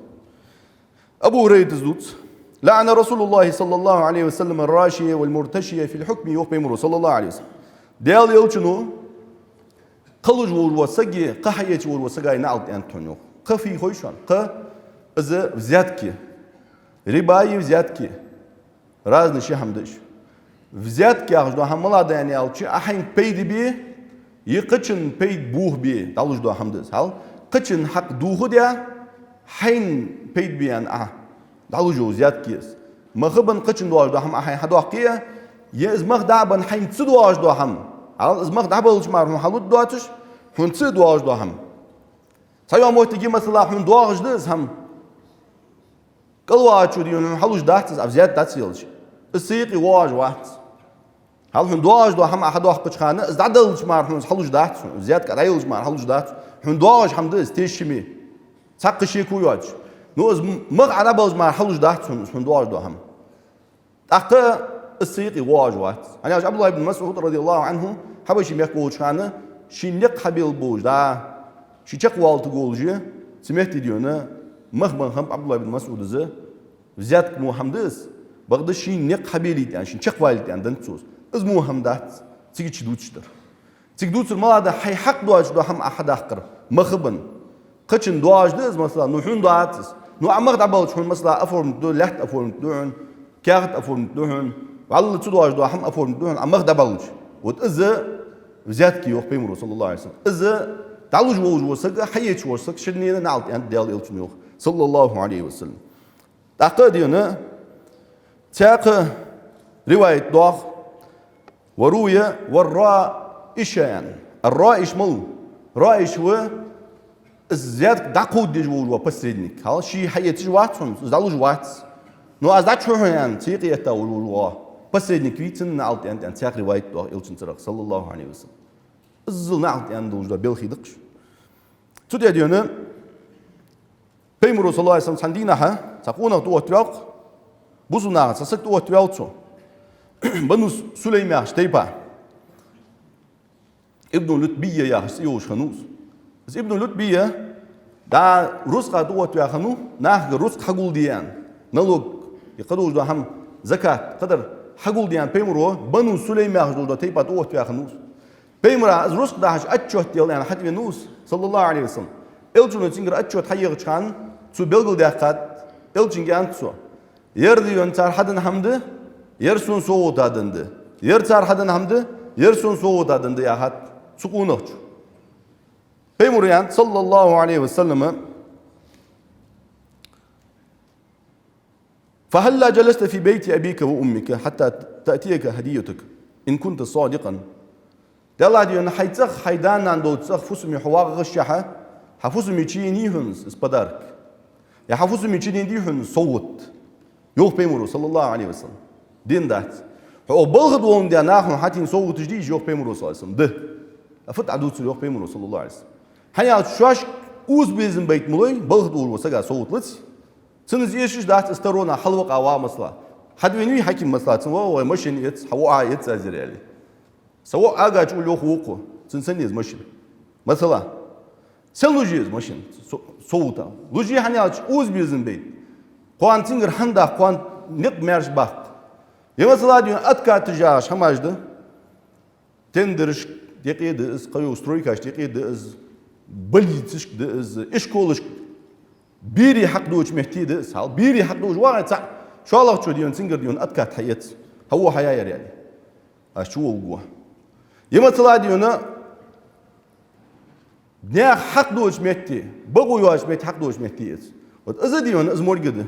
Абу Хурайрас дувц: «لعن رسول الله صلى الله عليه وسلم الراشي والمرتشي في الحكم», йоах Пайхамаро, саллаллахӀу Ӏалайхи ва саллам. Даьла Элчано кхалуш волаш вола саг а, кха хьаэцаш волаш вола саг а наӀалт аьннад хьона, йоах. Кха фу я хой шоана? Кха — из взятки. Риба а, взятки а разный ши хӀама да уж. Взятка яхаш дола хӀама малагӀа да аьлча, Ӏа хьайна пайда бе, е кхычунна пайда бохабе дӀалуш дола хӀама да из. Хьал, кхычун хьакъ дохадаь, хьайна пайда бе аьнна Ӏа дӀалуш йола взятка я из. Мах а бенна кхычунна доагӀаш дола хӀама Ӏа хьайна хьадоаккхе а, е из мах дӀа а бенна хьайна ца доагӀаш дола хӀама. Хьал, из мах дӀабаллалца мара хьона хьалургда доацаш, хьона ца а доагӀаш дола хӀама. Цхьайола моттиге, масала, хьона доагӀаш да из хӀама. КӀалваьчо, дий хьона, хьона хьалуш дац из, Ӏа взятка дац аьлча. Из цу юкъе воагӀаш вац. Хьал, хьона доагӀаш дола хӀама Ӏа хьадоаккхача хана, из дӀадаллалца мара хьона из хьалуш дац, хьона взятка дӀаяллалца мара хьалуш дац. Хьона доагӀаш хӀама да из, тешаме. Цхьаккха шеко йоацаш. Ну, из м-, мах Ӏа дӀабаллалца мара хьалуш дац хьона, из хьона доагӀаш дола хӀама. ТӀаккха из цу юкъе воагӀаш вац. ХӀана аьлча ӀабдуллахӀ ибн МасӀуд, радияллахӀу Ӏанху, Хьабаший мехка волча хана, шийна никъ хьабелла болаш, да, ше чакхвалийта волаш, цу метте, дий хьона, мах бенна хиннаб ӀабдуллахӀ ибн МасӀуда из, взятка мо хӀама да из, бакъда шийна никъ хьабелийта аьнна, шийна чакхвалийта аьнна деннад цо из. Из мо хӀама дац, цига чу дувцаш дар. Цига дувцар малагӀа да: хьай хьакъ доацаш дола хӀама Ӏа хьадаккхар, мах а бенна. Кхычунна доагӀаш да из, масала, ну, хьона доац из. Ну, Ӏа мах дӀабаллалца хьона, масала, оформить ду, лаьтта оформить ду хьона, каьхат оформить ду хьона, вӀалла ца доагӀаш дола хӀама оформить ду хьона, Ӏа мах дӀабаллалца. Вот из взятка я, йоах Пайхамаро, саллаллахӀу Ӏалайхи ва саллам. Из дӀалуш волаш вола саг а, хьаэцаш вола саг а, ширнена наӀалт аьннад Даьла Элчано, йоах, саллаллахӀу Ӏалайхи ва саллам. ТӀаккха, дий хьона, цхьаькха риваят доагӀа: «وروي والرائش», аьнна. Ар-раиш мала ва? Раиш ва из взятка дӀакховдадеш волаш вола посредник. Хьал, ше хьаэцаш вац хьона, из дӀалуш вац. Ну, аз дӀачухьу хьона аьнна, цу юкъе этта волаш вола посредник вий, цунна наӀалт аьннад аьнна, цхьаькха риваят доагӀа Элчанцара, саллаллахӀу Ӏалайхи ва саллам. Иззал наӀалт аьнна долаш дола белхий да-кх уж. Цу тӀа, дий хьона, Пайхамаро, саллаллахӀу Ӏалайхи ва саллам, цхьан дийнахьа цхьа къонах тӀаоттаваьв-кх, бусалба нахах цхьа саг тӀаоттаваьв цо. Бану Сулайм яхача тайпан. Ибну Лутбия яхаш цӀи йолаш хиннав из. Из Ибну Лутбия, да, рузкъа тӀаоттаваь хиннав, нахага рузкъа хьагулде аьнна, налог, е кхыдолаш дола хӀама, закат, кхыдар хьагулде аьнна, Пайхамаро Бану Сулайм яхаш долаш дола тайпан тӀаоттаваь хиннав из. Пайхамара из рузкъа дахьаш отчёт де аьнна хьатӀавенав из, саллаллахӀу Ӏалайхи ва саллам. Элчано цунгара отчёт хьаехача хана, цо белгалдаьккхад, Элчанга аьннад цо: «Ер, дий хьона, цар хьаденна хӀама да, ер сона совгӀата денна да. Ер цар хьаденна хӀама да, ер сона совгӀата денна да», — яхад цу къонахчо. Пайхамаро аьннад, саллаллахӀу Ӏалайхи ва саллам: «فهلا جلست في بيت أبيك وأمك حتى تأتيك هديتك إن كنت صادقا». Далла, дий хьона, хьай цӀагӀа, хьай да-нана долча цӀагӀа фусаме хьо вагӀашшехьа, хьа фусаме чуеннадий хьона из подарок? Е хьа фусаме чуденнадий хьона из совгӀат? Йоах Пайхамаро, саллаллахӀу Ӏалайхи ва саллам. Деннадац. Хьо балха долаш да наха хьатӀаийна совгӀаташ дий уж, йоах Пайхамаро, саллаллахӀу Ӏалайхи ва саллам. Да. А фу тӀадувцар, йоах Пайхамаро, саллаллахӀу Ӏалайхи ва саллам. ХӀана аьлча шоашка укхаза безам байта ма лой, балха долаш вола сага совгӀат лац. Цунна из эшаш дац, из таро нах хьалвакъа ва, масала. ХьатӀавенавий хьаким, масала, цунна: «Ва, вай машин эц, хьа воӀа эц аз ер», — аьле. Са воӀ ага чу улл, йоах вокхо, цунна санна я из машин. Масала, сенна луш я из машин? Со, со вута. Луш я, хӀана аьлча укхаза безам бейт. Кхоана цунгара хӀама даккха, кхоана никъ маьрша баккха. Е масала, дийна откаташ яхаш хӀамаш да. Тендерашка декъе да из, кхыйола стройкашка декъе да из, больницашка да из, ишколашка, берий хьакхадоча метте да из. Хьал берий хьакхадоча вагӀе цхьа, шоллагӀчо, дийна, цунгара, дийна, откат хьаэц. Хьо во хьаяьяр яьле. Аз чу волга. Е масала, дийна, наьха хьакхадоча метте, бакъо йоацача метте, хьакхадоча метте эц. Вот из, дийна, из морг да.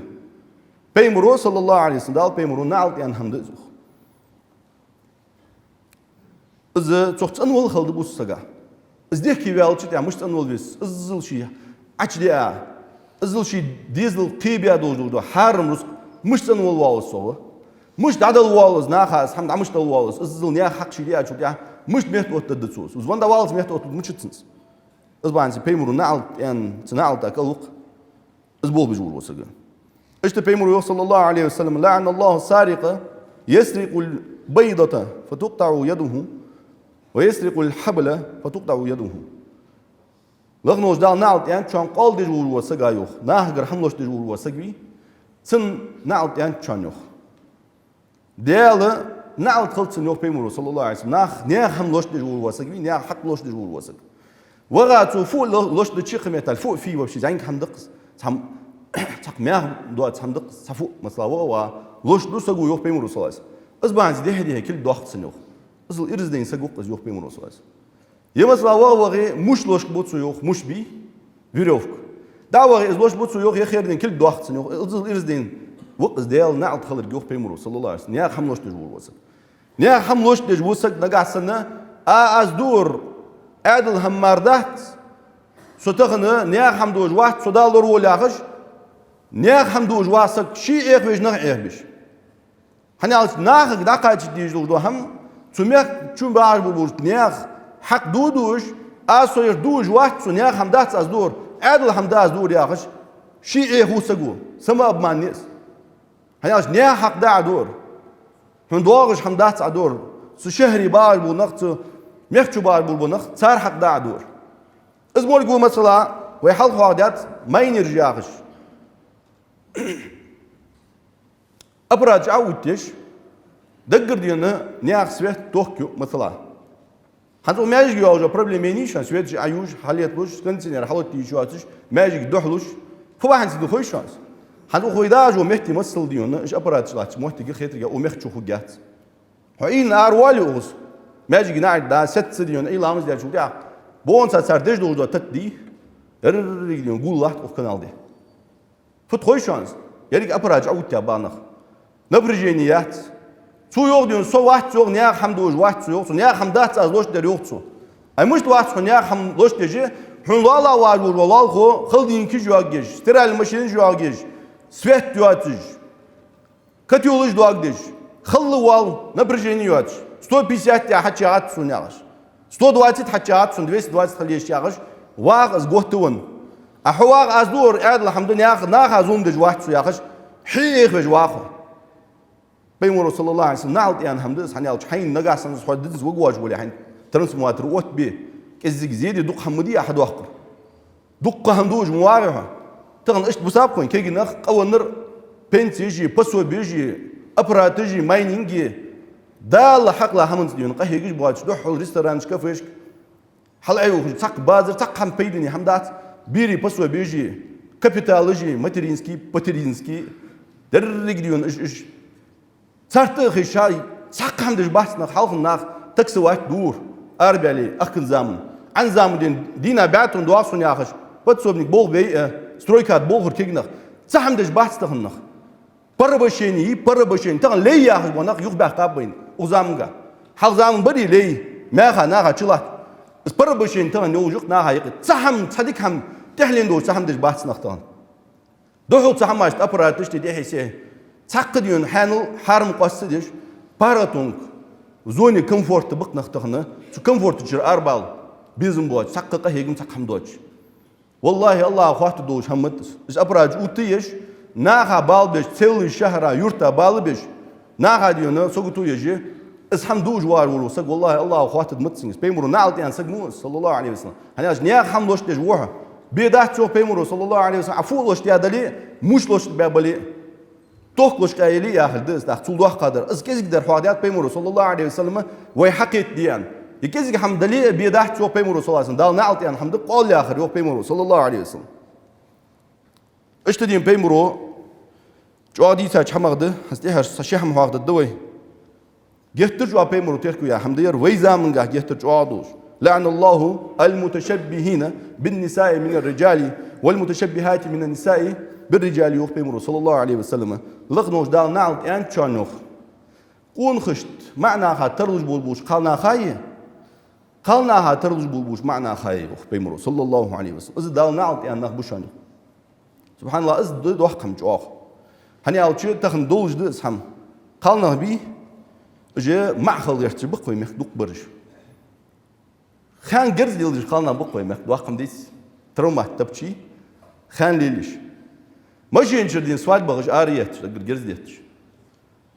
Пайхамаро, саллаллахӀу Ӏалайхи ва саллам, Дала пайхамаро наӀалт аьнна хӀама да из. Из цох цӀенвала хала да бусалба сага. Из дехке ваьлча тӀехьа мишта цӀенвала веза, иззал ше Ӏочудиа, иззал ший дезал кхебе долаш дола хьарам рузкъа мишта цӀенвала воалл из цох. Мишта дӀадала воалл из наха, из хӀама дӀа мишта дала воалл из, иззал наьха хьакъ ше диачул тӀехьа мишта меттаоттадергда цо из. Из венна дӀаваллалца меттаоттаргда мичад цунца. Из бахьанца пайхамаро наӀалт аьнна, цу наӀалта кӀал ва-кх из болх беш волаш вола саг. Иштта пайхамаро йоах, саллаллахӀу Ӏалайхи ва саллам: «لعن الله السارق يسرق البيضة فتقطع يده ويسرق الحبل فتقطع يده». Лакхаволча Дала наӀалт аьннад шоана къоал деш волаш вола сага, йоах. Нахагара хӀама лочкъадеш волаш вола саг вий, цунна наӀалт аьннад шоана, йоах. Даьла наӀалт хилда цунна, йоах пайхамаро, саллаллахӀу Ӏалайхи ва саллам. Нах, наьха хӀама лочкъадеш волаш вола саг вий, наьха хьакъ лочкъадеш волаш вола саг. ВагӀа цо фуъ ло-, лочкъадича, кхы меттел фуъ фуй вообще, зӀамига хӀама да-кх из. Цхьа хӀама, цхьаккха маьха доаца хӀама да-кх из, цхьа фуъ, масала, вагӀа ва, лочкъаду саго, йоах пайхамаро, саллаллахӀу Ӏалайхи ва саллам. Из бахьанца дехьа-дехьа кулг доаккх цунна, йоах. Иззал ираз дайна саг ва-кх из, йоах пайхамаро, саллаллахӀу Ӏалайхи ва саллам. Е масала, вагӀа-вагӀе муш лочкъабу цо, йоах, муш бий, верёвка. ДӀа а вагӀе из лочкъабу цо, йоах, е хер дайна кулг доаккх цунна, йоах. Иззал ираз дайна ва-кх из, Даьла наӀалт хиларга, йоах пайхамаро, саллаллахӀу Ӏалайхи ва саллам, наьха хӀама лочкъадеш волаш вола саг. Наьха хӀама лочкъадеш вола саг нагахьа санна, а, аз дуар Ӏаьдала хӀама мара дац, со тахан наьха хӀама дуаш вац, со Дала лоравойла, яхаш, наьха хӀама дуаш вола саг ше Ӏехавеш, нах Ӏехабеш. ХӀана аьлча нахага дӀакхачийта дезаш долаш дола хӀама, цу мехка чу багӀаш болаш болча наьха хьакъ дувцаш, аз со ераш дуаш вац, со наьха хӀама дац аз дуар, Ӏаьдала хӀама да аз дуар, яхаш, ше Ӏехаву саго, самообман я из. ХӀана аьлча наьха хьакъ да Ӏа дуар. Хьона доагӀаш хӀама дац Ӏа дуар. Цу шахьаре багӀаш бола нах, цу мехка чу багӀаш бола нах, цар хьакъ да Ӏа дуар. Из морг ва, масала, вай хьалха хьоахадаьд майнераш яхаш. Аппараташ Ӏоувттадеш, даггара, дийна, наьха свет, ток ю, масала. ХӀанз укх маьждиге йолаш йола проблема еннай шоана, светаш Ӏоювш, хьалъетталуш, кондиционер хьалотта йиш йоацаш, маьждиг духьалуш. Фу бахьанца да хой шоана из? ХӀанз укх вай дагӀаш йолча метте масала, дийна, уж аппараташ латтача моттиге хетаргья, укх мехка чу хургьяц. Хьо ийна ара воале укхаза, маьждиге наӀарга дӀа сеццадийна, ий ламаз даьчул тӀехьагӀа, бонца цар деш долаш дола тата дий, деррига, дийна, гул латт укх канал тӀа. Фуд хой шоана из? Еррига аппараташ Ӏоувттабаьб нах. Напряжение яц. Цо йоах, дийна, со вац, йоах, наьха хӀама дуаш вац со, йоах цо, наьха хӀама дац аз лочкъадер, йоах цо. Ай, мишта вац хьо наьха хӀама лочкъадеш? Хьона лоалахьа вагӀаш волаш вола лоалахо холодильникаш йоагӀа езаш, стиральни машинаш йоагӀа езаш, свет йоацаш, котёлаш доагӀа дезаш, хала воал, напряжение йоацаш, сто пятьдесят тӀа хьачуяхац сона, яхаш, сто двадцать хьачуяхац сона, двести двадцать хила езаш, яхаш, вагӀа из готта венна. А хьо вагӀа, аз дуар Ӏаьдала хӀама да, наьха, наха зулам деш вац со, яхаш, хье Ӏехавеш вагӀа хьо. Пайхамаро, саллаллахӀу Ӏалайхи ва саллам, наӀалт аьнна хӀама да из, хӀана аьлча хьайна нагахьа санна из хьо дизза вагӀаш вале, хьайна трансформатор оттабе, кӀеззига зе де, дукха хӀама ма дий Ӏа хьадоаккхар. Дукха хӀама дуаш ма вагӀий хьо. Тахан иштта бусаб хьона кегий нах, къавеннар, пенсеш а, пособеш а, аппараташ а, майнинг а, Дала хьакъ лаьца хӀаманца, дийна, къахьегаш боацаш, духхьал ресторанашка, кафешка хьалъайухаш, цхьаккха базар, цхьаккха хӀама пайдане хӀама дац, берий пособеш а, капиталаш а, материнский, патеринский, деррига, дийна, уж, уж. Царна тӀа а ховш, цхьаккха хӀама деш бац нах, хьалха нах таксовать дора, арабаьле, ахкан заман. Ӏан заман ден дийнахьа бӀаь тонн доагӀа сона, яхаш, подсобник болх бе а, стройка тӀа болхар кегий нах. Цхьа хӀама деш бац тахан нах. Порабощение, порабощение. Тахан лай яхаш бола нах юхабаьккхаб вайна укх заманга. Хьалха заман барий лай, маьха наха чулатт. Из порабощение тахан йолаш я-кх наха юкъе. Цхьа хӀама, цхьа дика хӀама, тӀехьленна долаш цхьа хӀама деш бац нах тахан. Духхьал цу хӀамашта, аппараташта тӀехьа се, цхьаккха, дийна, хьанал хьарам къоастадеш, паргӀатонга, зоне комфорта ба-кх нах тахан, цу комфорта чура арабала безам боацаш, цхьаккха къахьегам, цхьаккха хӀама доацаш. ВаллахӀи, АллахӀа хоаттаргдолаш хӀама да из. Уж аппараташ увттаеш, наха бала беш, целый шахьара, юрта бала беш, наха, дийна, сагото еш, Из хӀама дуаш вар вар саг, валлахӀи, АллахӀа хоаттаргда маца из. Пайхамара наӀалт аьнна саг ма ва из, саллаллахӀу Ӏалайхи ва саллам. ХӀана аьлча наьха хӀама лочкъадеш ва хьо. Бе дац, йоах Пайхамара, саллаллахӀу Ӏалайхи ва саллам, Ӏа фу лочкъадаь дале а, муш лочкъабаь бале а. Тохка лочкъаяьле а яхилга да из, тӀаккха цул доккхагӀдар. Из кӀезига дар хьоахадаьд Пайхамара, саллаллахӀу Ӏалайхи ва саллам, вай хьакхетаде аьнна. Е кӀезига хӀама дале а, бе дац, йоах Пайхамара, саллаллахӀу Ӏалайхи ва саллам, Дала наӀалт аьнна хӀама да къоал яхар, йоах Пайхамара, саллаллахӀу Ӏалайхи ва саллам. Иштта дийна Пайхамара чӀоагӀа дийцача хӀамах да, хӀанз тӀехьарча са ши хӀама хьоахадергда вай. Геттара чӀоагӀа Пайхамара терко яь хӀама да ер, вай замангахь геттара чӀоагӀа долаш. «لعن الله المتشبهين بالنساء من الرجال والمتشبهات من النساء بالرجال», йоах Пайхамара, саллаллахӀу Ӏалайхи ва саллам. Лакхаволча Дала наӀалт аьннад шоана, йоах. Къонахашта маӀа наха тарлуш болаш болча кхалнахаи, кхалнаха тарлуш болаш болча маӀа нахаи, йоах Пайхамара, саллаллахӀу Ӏалайхи ва саллам. Из Дала наӀалт аьнна нах ба шоана, йоах. СубхьаналлахӀ, из да доккха хӀама чӀоагӀа. ХӀана аьлча тахан долаш да из хӀама. Кхалнах бий, уж маӀа хила гӀерташ ба-кх вай мехка дукхагӀбараш. Ханна герз леладеш кхалнах ба-кх вай мехка, доккха хӀама деций, травмат тапчий, ханна лелаеш. Машина чура дийна свадьбах уж ара етташ, даггара герз летташ.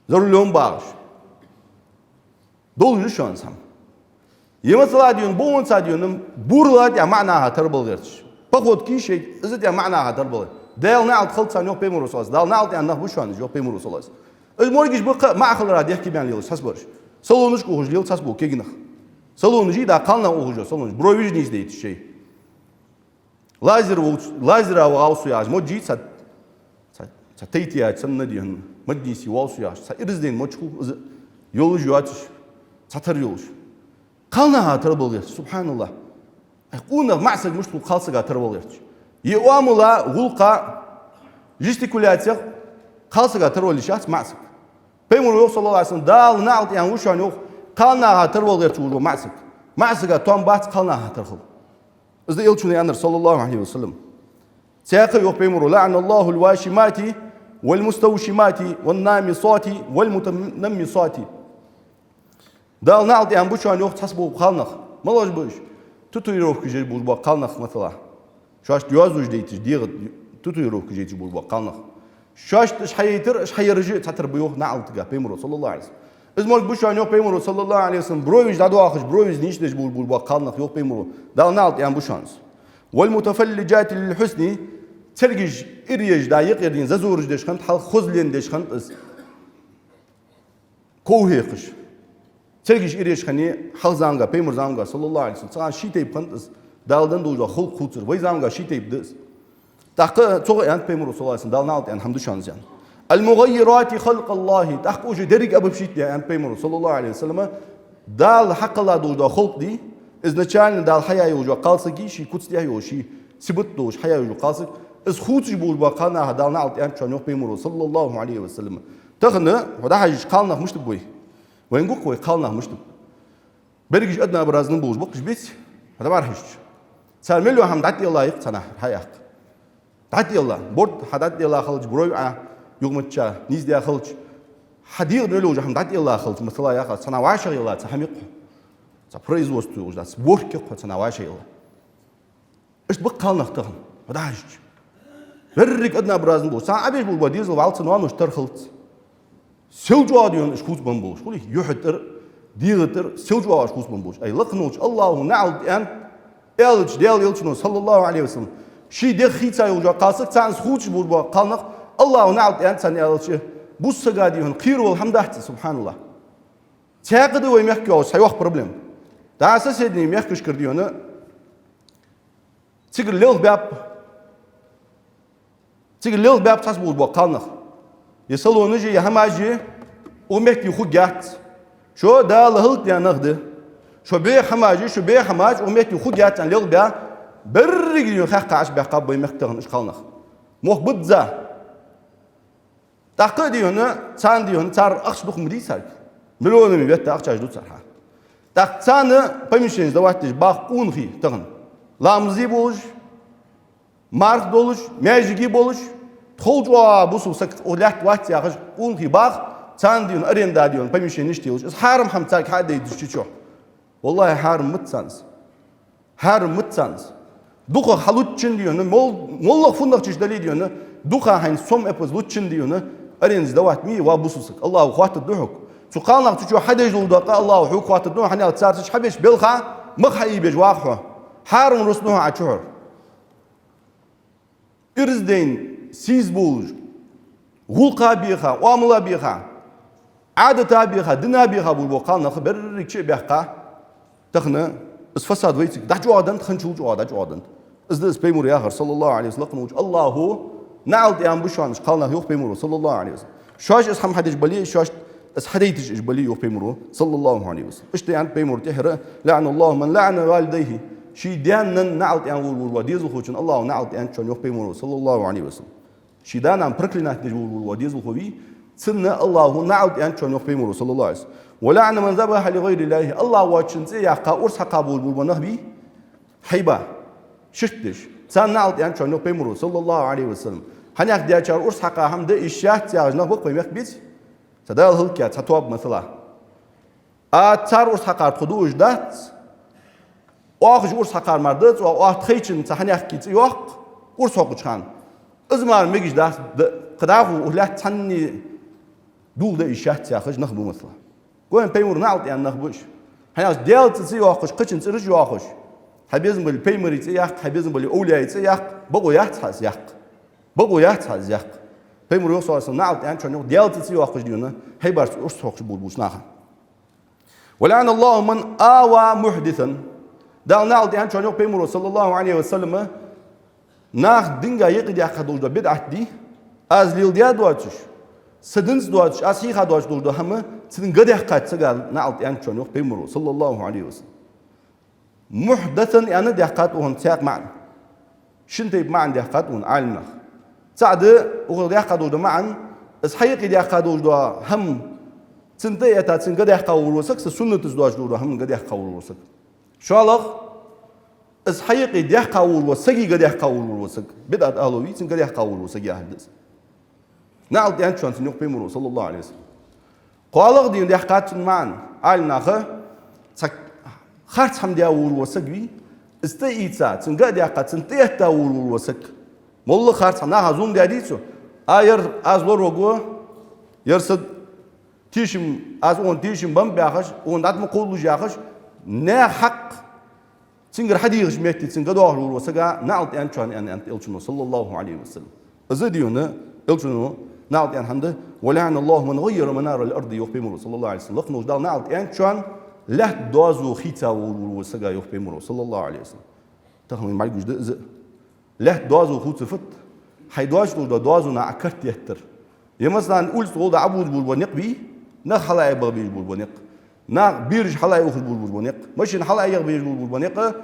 За рулём багӀаш. Долаш да шоана из хӀама. Е масала дийна, бонца дийна, бурла тӀа маӀа наха тара бала гӀерташ. Походка шоай, из тӀа маӀа наха тара бала. Дала наӀалт хилда царна, йоах Пайхамара, саллаллахӀу Ӏалайхи ва саллам. Дала наӀалт аьнна нах ба шоана из, йоах Пайхамара, саллаллахӀу Ӏалайхи ва саллам. Из моргаш ба-кх маӀа хилара дехке баьнна лелаш цхьабараш. Салонашка ухаш лела цхьабола кегий нах. Салонаш йий, да, кхалнах ухаш йола салонаш. Бровеш нийсдайташ шоай. Лазер вовц-, лазера вовсу яхаш, модж йий цхьа, цхьа, цхьа тайта яьча санна дийна, модж нийсъе вовсу яхаш, цхьа ираз дайна модж хул, из йолаш йоацаш, цхьатара йолаш. Кхалнаха тара бала гӀерташ, субхьаналлахӀ. Ай, къонах маӀа саг мишта хул кхалсага тара бала гӀерташ. Е оамала, гӀулакха, жестикуляцех кхалсага тара бала йиш яц маӀа саг. Пайхамара йоах, саллаллахӀу Ӏалайхи ва саллам, Дала наӀалт аьнна ва шоана, йоах, кхалнаха тара бала гӀерташ волаш вола маӀа саг. МаӀа сага тоам бац кхалнаха тара хила. Из да Элчано аьннар, саллаллахӀу Ӏалайхи ва саллам. Цхьаькха йоах Пайхамара: «لعن الله الواشمات والمستوشمات والنامصات والمتنمصات». Дала наӀалт аьнна ба шоана, йоах, цхьабола кхалнах. Малаш ба уж? Татуировкаш еш болаш бола кхалнах, масала. Шоашта йоазув дайташ, дегӀа татуировкаш дайташ болаш бола кхалнах. Шоашта уж хьаяйтар, уж хьаяраш а цхьатара ба, йоах, наӀалтага Пайхамара, саллаллахӀу Ӏалайхи ва саллам. Из морг ба шоана, йоах Пайхамара, саллаллахӀу Ӏалайхи ва саллам, бровеш дӀадоахаш, бровеш нийсдеш болаш бола кхалнах, йоах Пайхамара. Дала наӀалт аьнна ба шоана из. «والمتفلجات للحسن», цергаш ира еш, да, юкъера дийна зазораш деш хиннад, хьалха хоза лен деш хиннад из. Ков хьекхаш. Цергаш ира еш хиннай хьалха заманга, Пайхамара заманга, саллаллахӀу Ӏалайхи ва саллам. Цхьан ший тайпа хиннад из, Дала денна долаш дола халкъ хувцар. Вай заманга ший тайпа да из. ТӀаккха цох аьннад Пайхамара, саллаллахӀу Ӏалайхи ва саллам, Дала наӀалт аьнна хӀама да шоана из, аьнна. «المغيرات خلق الله», тӀаккха уж деррига обобщить даь аьннад Пайхамара, саллаллахӀу Ӏалайхи ва саллам, Дала хьакхелла долаш дола халкъ дий, изначально Дала хьаяь йолаш йола кхалсаг, ший куц тӀа йолаш, ший сибат долаш хьаяь йолаш йола кхалсаг, из хувцаш болаш бола кхалнаха Дала наӀалт аьннад шоана, йоах Пайхамара, саллаллахӀу Ӏалайхи ва саллам. Тахан хьо дӀахьежача кхалнах мишта ба вай? Вайна гу-кх вай кхалнах мишта ба. Берригаш однообразно болаш ба-кх уж, беций? Хьо дӀабӀарахьежача. Цар мел йола хӀама дӀатӀаелла я-кх цхьаннахьара, хьаяьккха. ДӀатӀаелла. Борд хьа дӀатӀаелла хилча, брови Ӏа юхамачча нийсдаь хилча, хьа дегӀа мел йола хӀама дӀатӀаелла хилча, масала, яхар, цхьаннахьа вӀашагӀъелла цхьа хӀама я-кх хьо. Цхьа производство йолаш дац, сборка я-кх хьо, цхьаннахьа вӀашагӀъелла. Иштта ба-кх кхалнах тахан, хьо дӀахьежача. Берригаш однообразно болаш. Цхьан Ӏа беш болаш бола дезал вӀалла цун ваннаш тара хилац. Сел чӀоагӀа дийна уж хувцабенна болаш. Хулий, юхьа тӀара, дегӀа тӀара, сел чӀоагӀа уж хувцабенна болаш. Ай, лакхаволча АллахӀа наӀалт аьннад, аьлча, Даьла Элчано, саллаллахӀу Ӏалайхи ва саллам, ший дегӀ хийца йолаш йола кхалсаг, царна из хувцаш болаш бола кхалнах, АллахӀа наӀалт аьннад царна, аьлча, бусалба сага дийна кхеравала хӀама дац, субхьаналлахӀ. Цхьаькха да вай мехка йолаш цхьа йоккха проблема. ДӀа соседний мехкашкара дийна, цигара лелхабаьб, цигара лелхабаьб цхьацца болаш бола кхалнах. Е салонаш я, е хӀамаш я, укх метте хургьяц. Шо Дала хӀалакдаь нах да. Шо бе хӀамаш я, шо бе хӀамаш, укх метте хургьяц аьнна лелхабаь, берригаш дийна хаьккха Ӏочубаьккхаб вай мехка тахан уж кхалнах. Мохк бизза. ТӀаккха а дийна, царна дийна, цар ахча дукха ма дий царга. Миллионами ветта ахчаш ду цар хьа. ТӀаккха царна помещени сдавать деш бах къонахий тахан. Ламаз а болаш, марха долаш, маьждиг а болаш, тхол чӀоагӀа бусалба саг укх лаьтта вац яхаш къонахий бах, царна дийна аренда дийна помещенеш телаш. Из хьарам хӀама царга хьа а дайдеш чу чу. ВаллахӀи, хьарам ма да царна из. Хьарам ма да царна из. ДукхагӀа хьалуччун дийна, мол-, моллагӀа фуннагӀча чу дале а дийна, дукха хьайна сом эпаз луччун дийна, аренда сдавать ма е, ва бусалба саг. АллахӀа хоаттаргда хьога. Цу кхалнаха цу чу хьадеш дола къа АллахӀа хьога хоаттаргда хьона, хӀана аьлча цар цу чу хьабеш белха, мах хьаийбеш ваха хьо. Хьарам рузкъа да хьона Ӏа чухьара. Ираз дайна, сийсаз болаш, гӀулакха беха, оамала беха, Ӏадата беха, дина беха болаш бола кхалнах берригача а баьккха, тахан из фасад вайцига дӀачӀоагӀденнад, хинначул чӀоагӀа дӀачӀоагӀденнад. Из да из Пайхамара яхар, саллаллахӀу Ӏалайхи ва саллам, лакха волча АллахӀа наӀалт аьнна ба шоана уж кхалнах, йоах Пайхамара, саллаллахӀу Ӏалайхи ва саллам. Шоаш из хӀама хьадеш бале а, шоаш из хьадайташ уж бале а, йоах Пайхамара, саллаллахӀу Ӏалайхи ва саллам. Иштта аьннад Пайхамара тӀехьара: «لعن الله من لعن والديه». Ший даь-наьна наӀалт аьнна волаш вола дезалхочун АллахӀа наӀалт аьннад шоана, йоах Пайхамара, саллаллахӀу Ӏалайхи ва саллам. Ший да-нана проклинать деш волаш вола дезалхо вий, цунна АллахӀа наӀалт аьннад шоана, йоах Пайхамара, саллаллахӀу Ӏалайхи ва саллам. «ولعن من ذبح لغير الله». АллахӀа воацачун цӀи яьккха урс хьакха болаш бола нах бий, хьайба, ширк деш, царна наӀалт аьннад шоана, йоах Пайхамара, саллаллахӀу Ӏалайхи ва саллам. Хьанех даьчар урс хьакха хӀама де йиш яц яхаш нах ба-кх вай мехка, беций? Цхьа Дала хӀалакъяь цхьа тоаба, масала. А цар урс хьакхар тхо дуаш дац. Оаха уж урс хьакхар мара дац, оаха тхайчун цхьа хьанехкий цӀи йоаккх урс хьокхача хана. Из мара мегаш дац, д-, кхы дӀахо укх лаьтта цхьанне дулха де йиш яц яхаш нах ба, масала. Гой хьона, Пайхамара наӀалт аьнна нах ба уж. ХӀана аьлча Даьла цӀи ца йоаккхаш, кхычун цӀераш йоаккхаш, хьай безам бале Пайхамара цӀи яккха, хьай безам бале овлияй цӀи яккха, бокъо яц хьа из яккха. Бокъо яц хьа из яккха. Пайхамара йоах, саллаллахӀу Ӏалайхи ва саллам, наӀалт аьннад шоана, йоах, Даьла цӀи ца йоаккхаш, дий хьона, хьайбарца урс хьокхаш болаш болча наха. «ولعن الله من آوى محدثا». Дала наӀалт аьннад шоана, йоах Пайхамара, саллаллахӀу Ӏалайхи ва саллам, нах динга юкъедаьккха долаш дола бидӀат дий, аз леладаь доацаш, са динца доацаш, аз хьийха доацаш долаш дола хӀама, цунна гӀо даьккхача сага наӀалт аьннад шоана, йоах Пайхамара, саллаллахӀу Ӏалайхи ва саллам. «محدثا» аьнна даьккхад укхун цхьаькха маӀан. Шин тайпа маӀан даьккхад укхун Ӏаламнаха. ЦаӀ да укхун даьккха долаш дола маӀан, из хьаюкъедаьккха долаш дола хӀама, цунна тӀаэтта, цунна гӀо даьккха волаш вола саг, са суннатаца доацаш долаш дола хӀаманна гӀо даьккха волаш вола саг. ШоллагӀа, из хьаюкъедаьккха волаш вола сага гӀо даьккха волаш вола саг. БидӀат ахьлу вий, цунна гӀо даьккха волаш вола саг яхилга да из. НаӀалт аьннад шоана цунна, йоах Пайхамара, саллаллахӀу Ӏалайхи ва саллам. КхоалагӀа, дий хьона, даьккхад цун маӀан Ӏаламнаха, цхьа харц хӀама даь волаш вола саг вий, из тӀаийца, цунна гӀо даьккха, цунна тӀаэтта волаш вола саг. МоллагӀа харц хӀама, наха зулам даь дий цо, а, ер аз лораваргва, ер са тешам, аз укхунна тешам беннаб яхаш, укхунна дӀатӀа ма кховдалаш яхаш, наьха хьакъ цунгара хьадехача метте цунна гӀо доахаш волаш вола сага наӀалт аьннад шоана, аьннад Элчано, саллаллахӀу Ӏалайхи ва саллам. Из, дий хьона, Элчано наӀалт аьнна хӀама да: «ولعن الله من غير منار الأرض», йоах Пайхамара, саллаллахӀу Ӏалайхи ва саллам. Лакха волча Дала наӀалт аьннад шоана лаьтта доазув хийца волаш вола сага, йоах Пайхамара, саллаллахӀу Ӏалайхи ва саллам. Тахан вайна бӀаргагуш да из. Лаьтта доазув хувцар фуд? Хьай доацаш долаш дола доазув наха Ӏокарт еттар. Е, масала, улица гӀолла дӀа Ӏобузаш болаш бола никъ бий, нах хьалаайбаха безаш болаш бола никъ, нах, бераш хьалаайухаш болаш бола никъ, машин хьалаайеха безаш болаш бола никъ,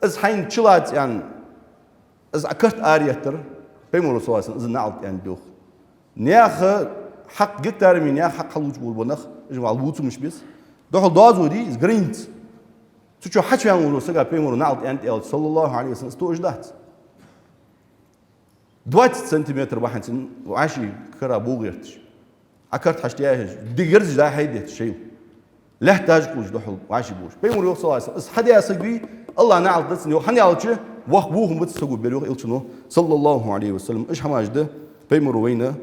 из хьайна чулоац аьнна, из Ӏокарт араяйтар, Пайхамара, саллаллахӀу Ӏалайхи ва саллам, из наӀалт аьннад, йоах. Наьха хьакъ, гектарами наьха хьакъ хьаллувцаш болаш бола нах, уж вӀалла вувцамаш беза. Духьал доазув дий, из граница. Цу чу хьачувена волаш вола сага Пайхамара наӀалт аьннад аьлча, саллаллахӀу Ӏалайхи ва саллам, из тоъаш дац. Двадцать сантиметр ба хьона цун вӀаший кара богӀерташ, Ӏокарт хьаштӀаяхьаш, дегерзаш да хьайдетташ шоайла. Лаьтта дажа кхувш духьал вӀаший болаш. Пайхамара йоах, саллаллахӀу Ӏалайхи ва саллам, из хьадаь саг вий, АллахӀа наӀалт да цунна, йоах, хӀана аьлча воккха бохам ба цу саго, бер, йоах Элчано, саллаллахӀу Ӏалайхи ва саллам. Уж хӀамаш да Пайхамара вайна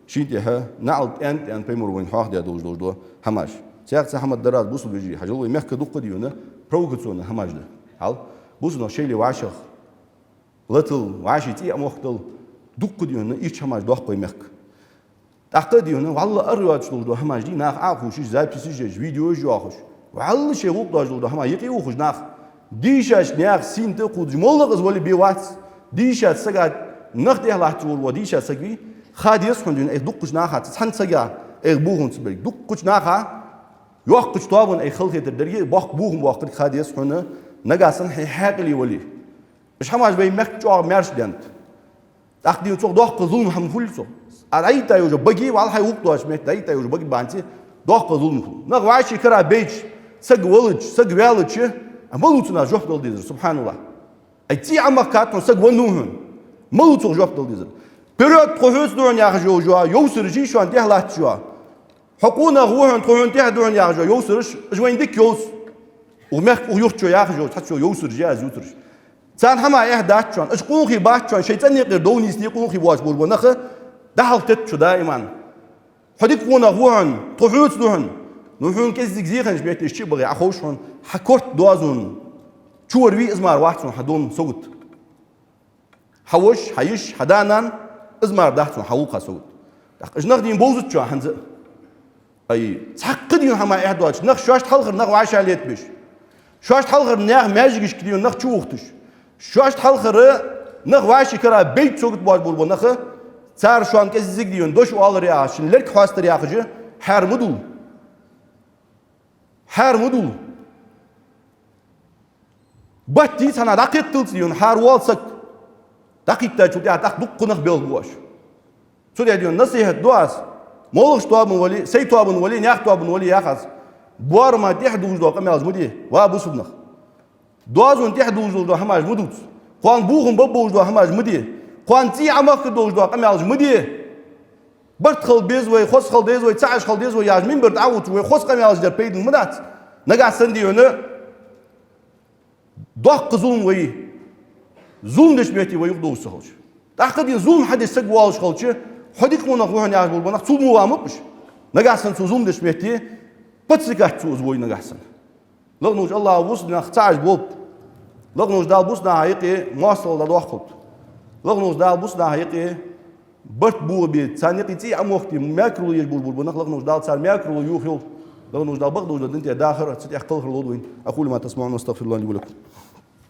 шийна тӀехьа наӀалт аьннад аьнна Пайхамара вайна хьоахадаь долаш долаш дола хӀамаш. Цхьаькха цхьа хӀама дар аз, бусалба вежарий, хьажал, вай мехка дукха, дий хьона, провокационни хӀамаш да. Хьал, бусалба нах шоайла вӀашагӀ латал, вӀаший цӀий Ӏомохкадал, дукха, дий хьона, ийрча хӀамаш доаккх вай мехка. ТӀаккха, дий хьона, вӀалла ара йоацаш долаш дола хӀамаш дий, наха Ӏохувш, записаш еш, видеош йоахаш, вӀалла шоай гӀулакх доацаш долаш дола хӀама юкъе ухаш наха. Дийшача наьха сийна тӀа а кхувдаш, моллагӀа из вале бе вац. Дийшача сага, нах тӀехьа латташ волаш вола дийша саг вий, ха деза хьона, дий хьона, айхьа дуккхача наха, цхьан сага айхьа бохам ца берг, дуккхача наха йоккхача тоабан айхьа халахетар дерг, боккха бохам боаккхарг ха деза хьона, нагахьа санна хьай хьаькъале вале. Уж хӀамаш вай мехка чӀоагӀа маьрша даьннад. ТӀаккха, дий хьона, цох доккха зулам хӀама хул цох. А дӀайийтта йолаш йола баге, вӀалла хьай гӀулакх доацача метте дӀайийтта йолаш йола баге бахьанца доккха зулам хул. Нах вӀаший кара бейча, саг валача, саг ваьлча, а малав цунах жоп дала дезар, субхьаналлахӀ? Ай, цӀий Ӏомахкад хьона, саг веннав хьона. Малав цох жоп дала дезар? Вперёд, тхо хьоца да хьона яхаш йола йовсараш, шоана тӀехьа латташ йола. Хьо къонах ва хьона, тхо хьона тӀехьа да хьона яхаш йола йовсараш, уж вайна дика йовз. Укх мехка, укх юрта чу яхаш йола цхьацца йовсараш я аз ювцараш. Царна хӀама эхь дац шоана, уж къонахий бац шоана, шоай цӀен юкъера дов нийсде къонахий боацаш болаш бола нах, дӀахьалхатетта шо даиман. Хьо дика къонах ва хьона, тхо хьоца да хьона. Ну, хьона кӀеззига зе хиннача метте чу а бахе, Ӏа ховш хьона, хьа корта доазон чу вар вий, из мара вац хьона хьа дом согут. Хьа воша, хьа йиша, хьа да-нана, из мара дац хьона хьа вокха согут. ТӀаккха уж нах дийна бовзац хьона хӀанз а. Ай, цхьаккха дийна хӀама эхь доацаш, нах шоашта хьалхара нах вӀашагӀлетабеш. Шоашта хьалхара наьха маьждигашка дийна нах чу ухийташ. Шоашта хьалхара нах вӀаший кара бейта согут боацаш болаш бола нах, цар шоана кӀеззига дийна дош оалар яхаш, шун лерг хьоастар яхаш, хьаьра ма дулл. Хьаьра ма дулл. Батти цхьаннахьа дӀакхетталца дийна, хьаьра воал саг. ДӀакхийттачул тӀехьа тӀаккха дуккха нах белгалбу оаш. Цудухьа дийна насихьат ду аз. МоллагӀча тоабан вале, сай тоабан вале, наьха тоабан вале яхац. Боарама тӀехьа дувцаш дола къамаьлаш ма де, ва бусалба нах. Доазон тӀехьа дувцаш дола хӀамаш ма дувца. Кхоана бохам ба бохаш дола хӀамаш ма де. Кхоана цӀий Ӏомохкаш долаш дола къамаьлаш ма де. Барт хила беза вай, хоза хила деза вай, цаӀаш хила деза вай яхаш, минбара тӀа а вувцаш вай хоза къамаьлаш дар пайдана ма дац. Нагахьа санна дийна доккха зулам вай, зулам деча метте вай юхадовзаш ца хилча. ТӀаккха дийна зулам хьадеш саг воалаш хилча, хьо дика къонах ва хьона яхаш болаш бола нах цул мо ва ма баш. Нагахьа санна цо зулам деча метте подстрекать цо из вой нагахьа санна. Лакхаволча АллахӀа бусалба нах цаӀаш болба. Лакхаволча Дала бусалба наха юкъе моастагӀал дӀадоаккхалда. Лакхаволча Дала бусалба наха юкъе барт бохабе, царна юкъе цӀий Ӏомохкабе, мекарло еш болаш бола нах, Лакхаволча Дала цар мекарло йохайолда. Лакхаволча Дала бакъдолча дина тӀа дахар, цу тӀа кхалхар лолда вайна. أقول ما تسمعون وأستغفر الله لي ولكم.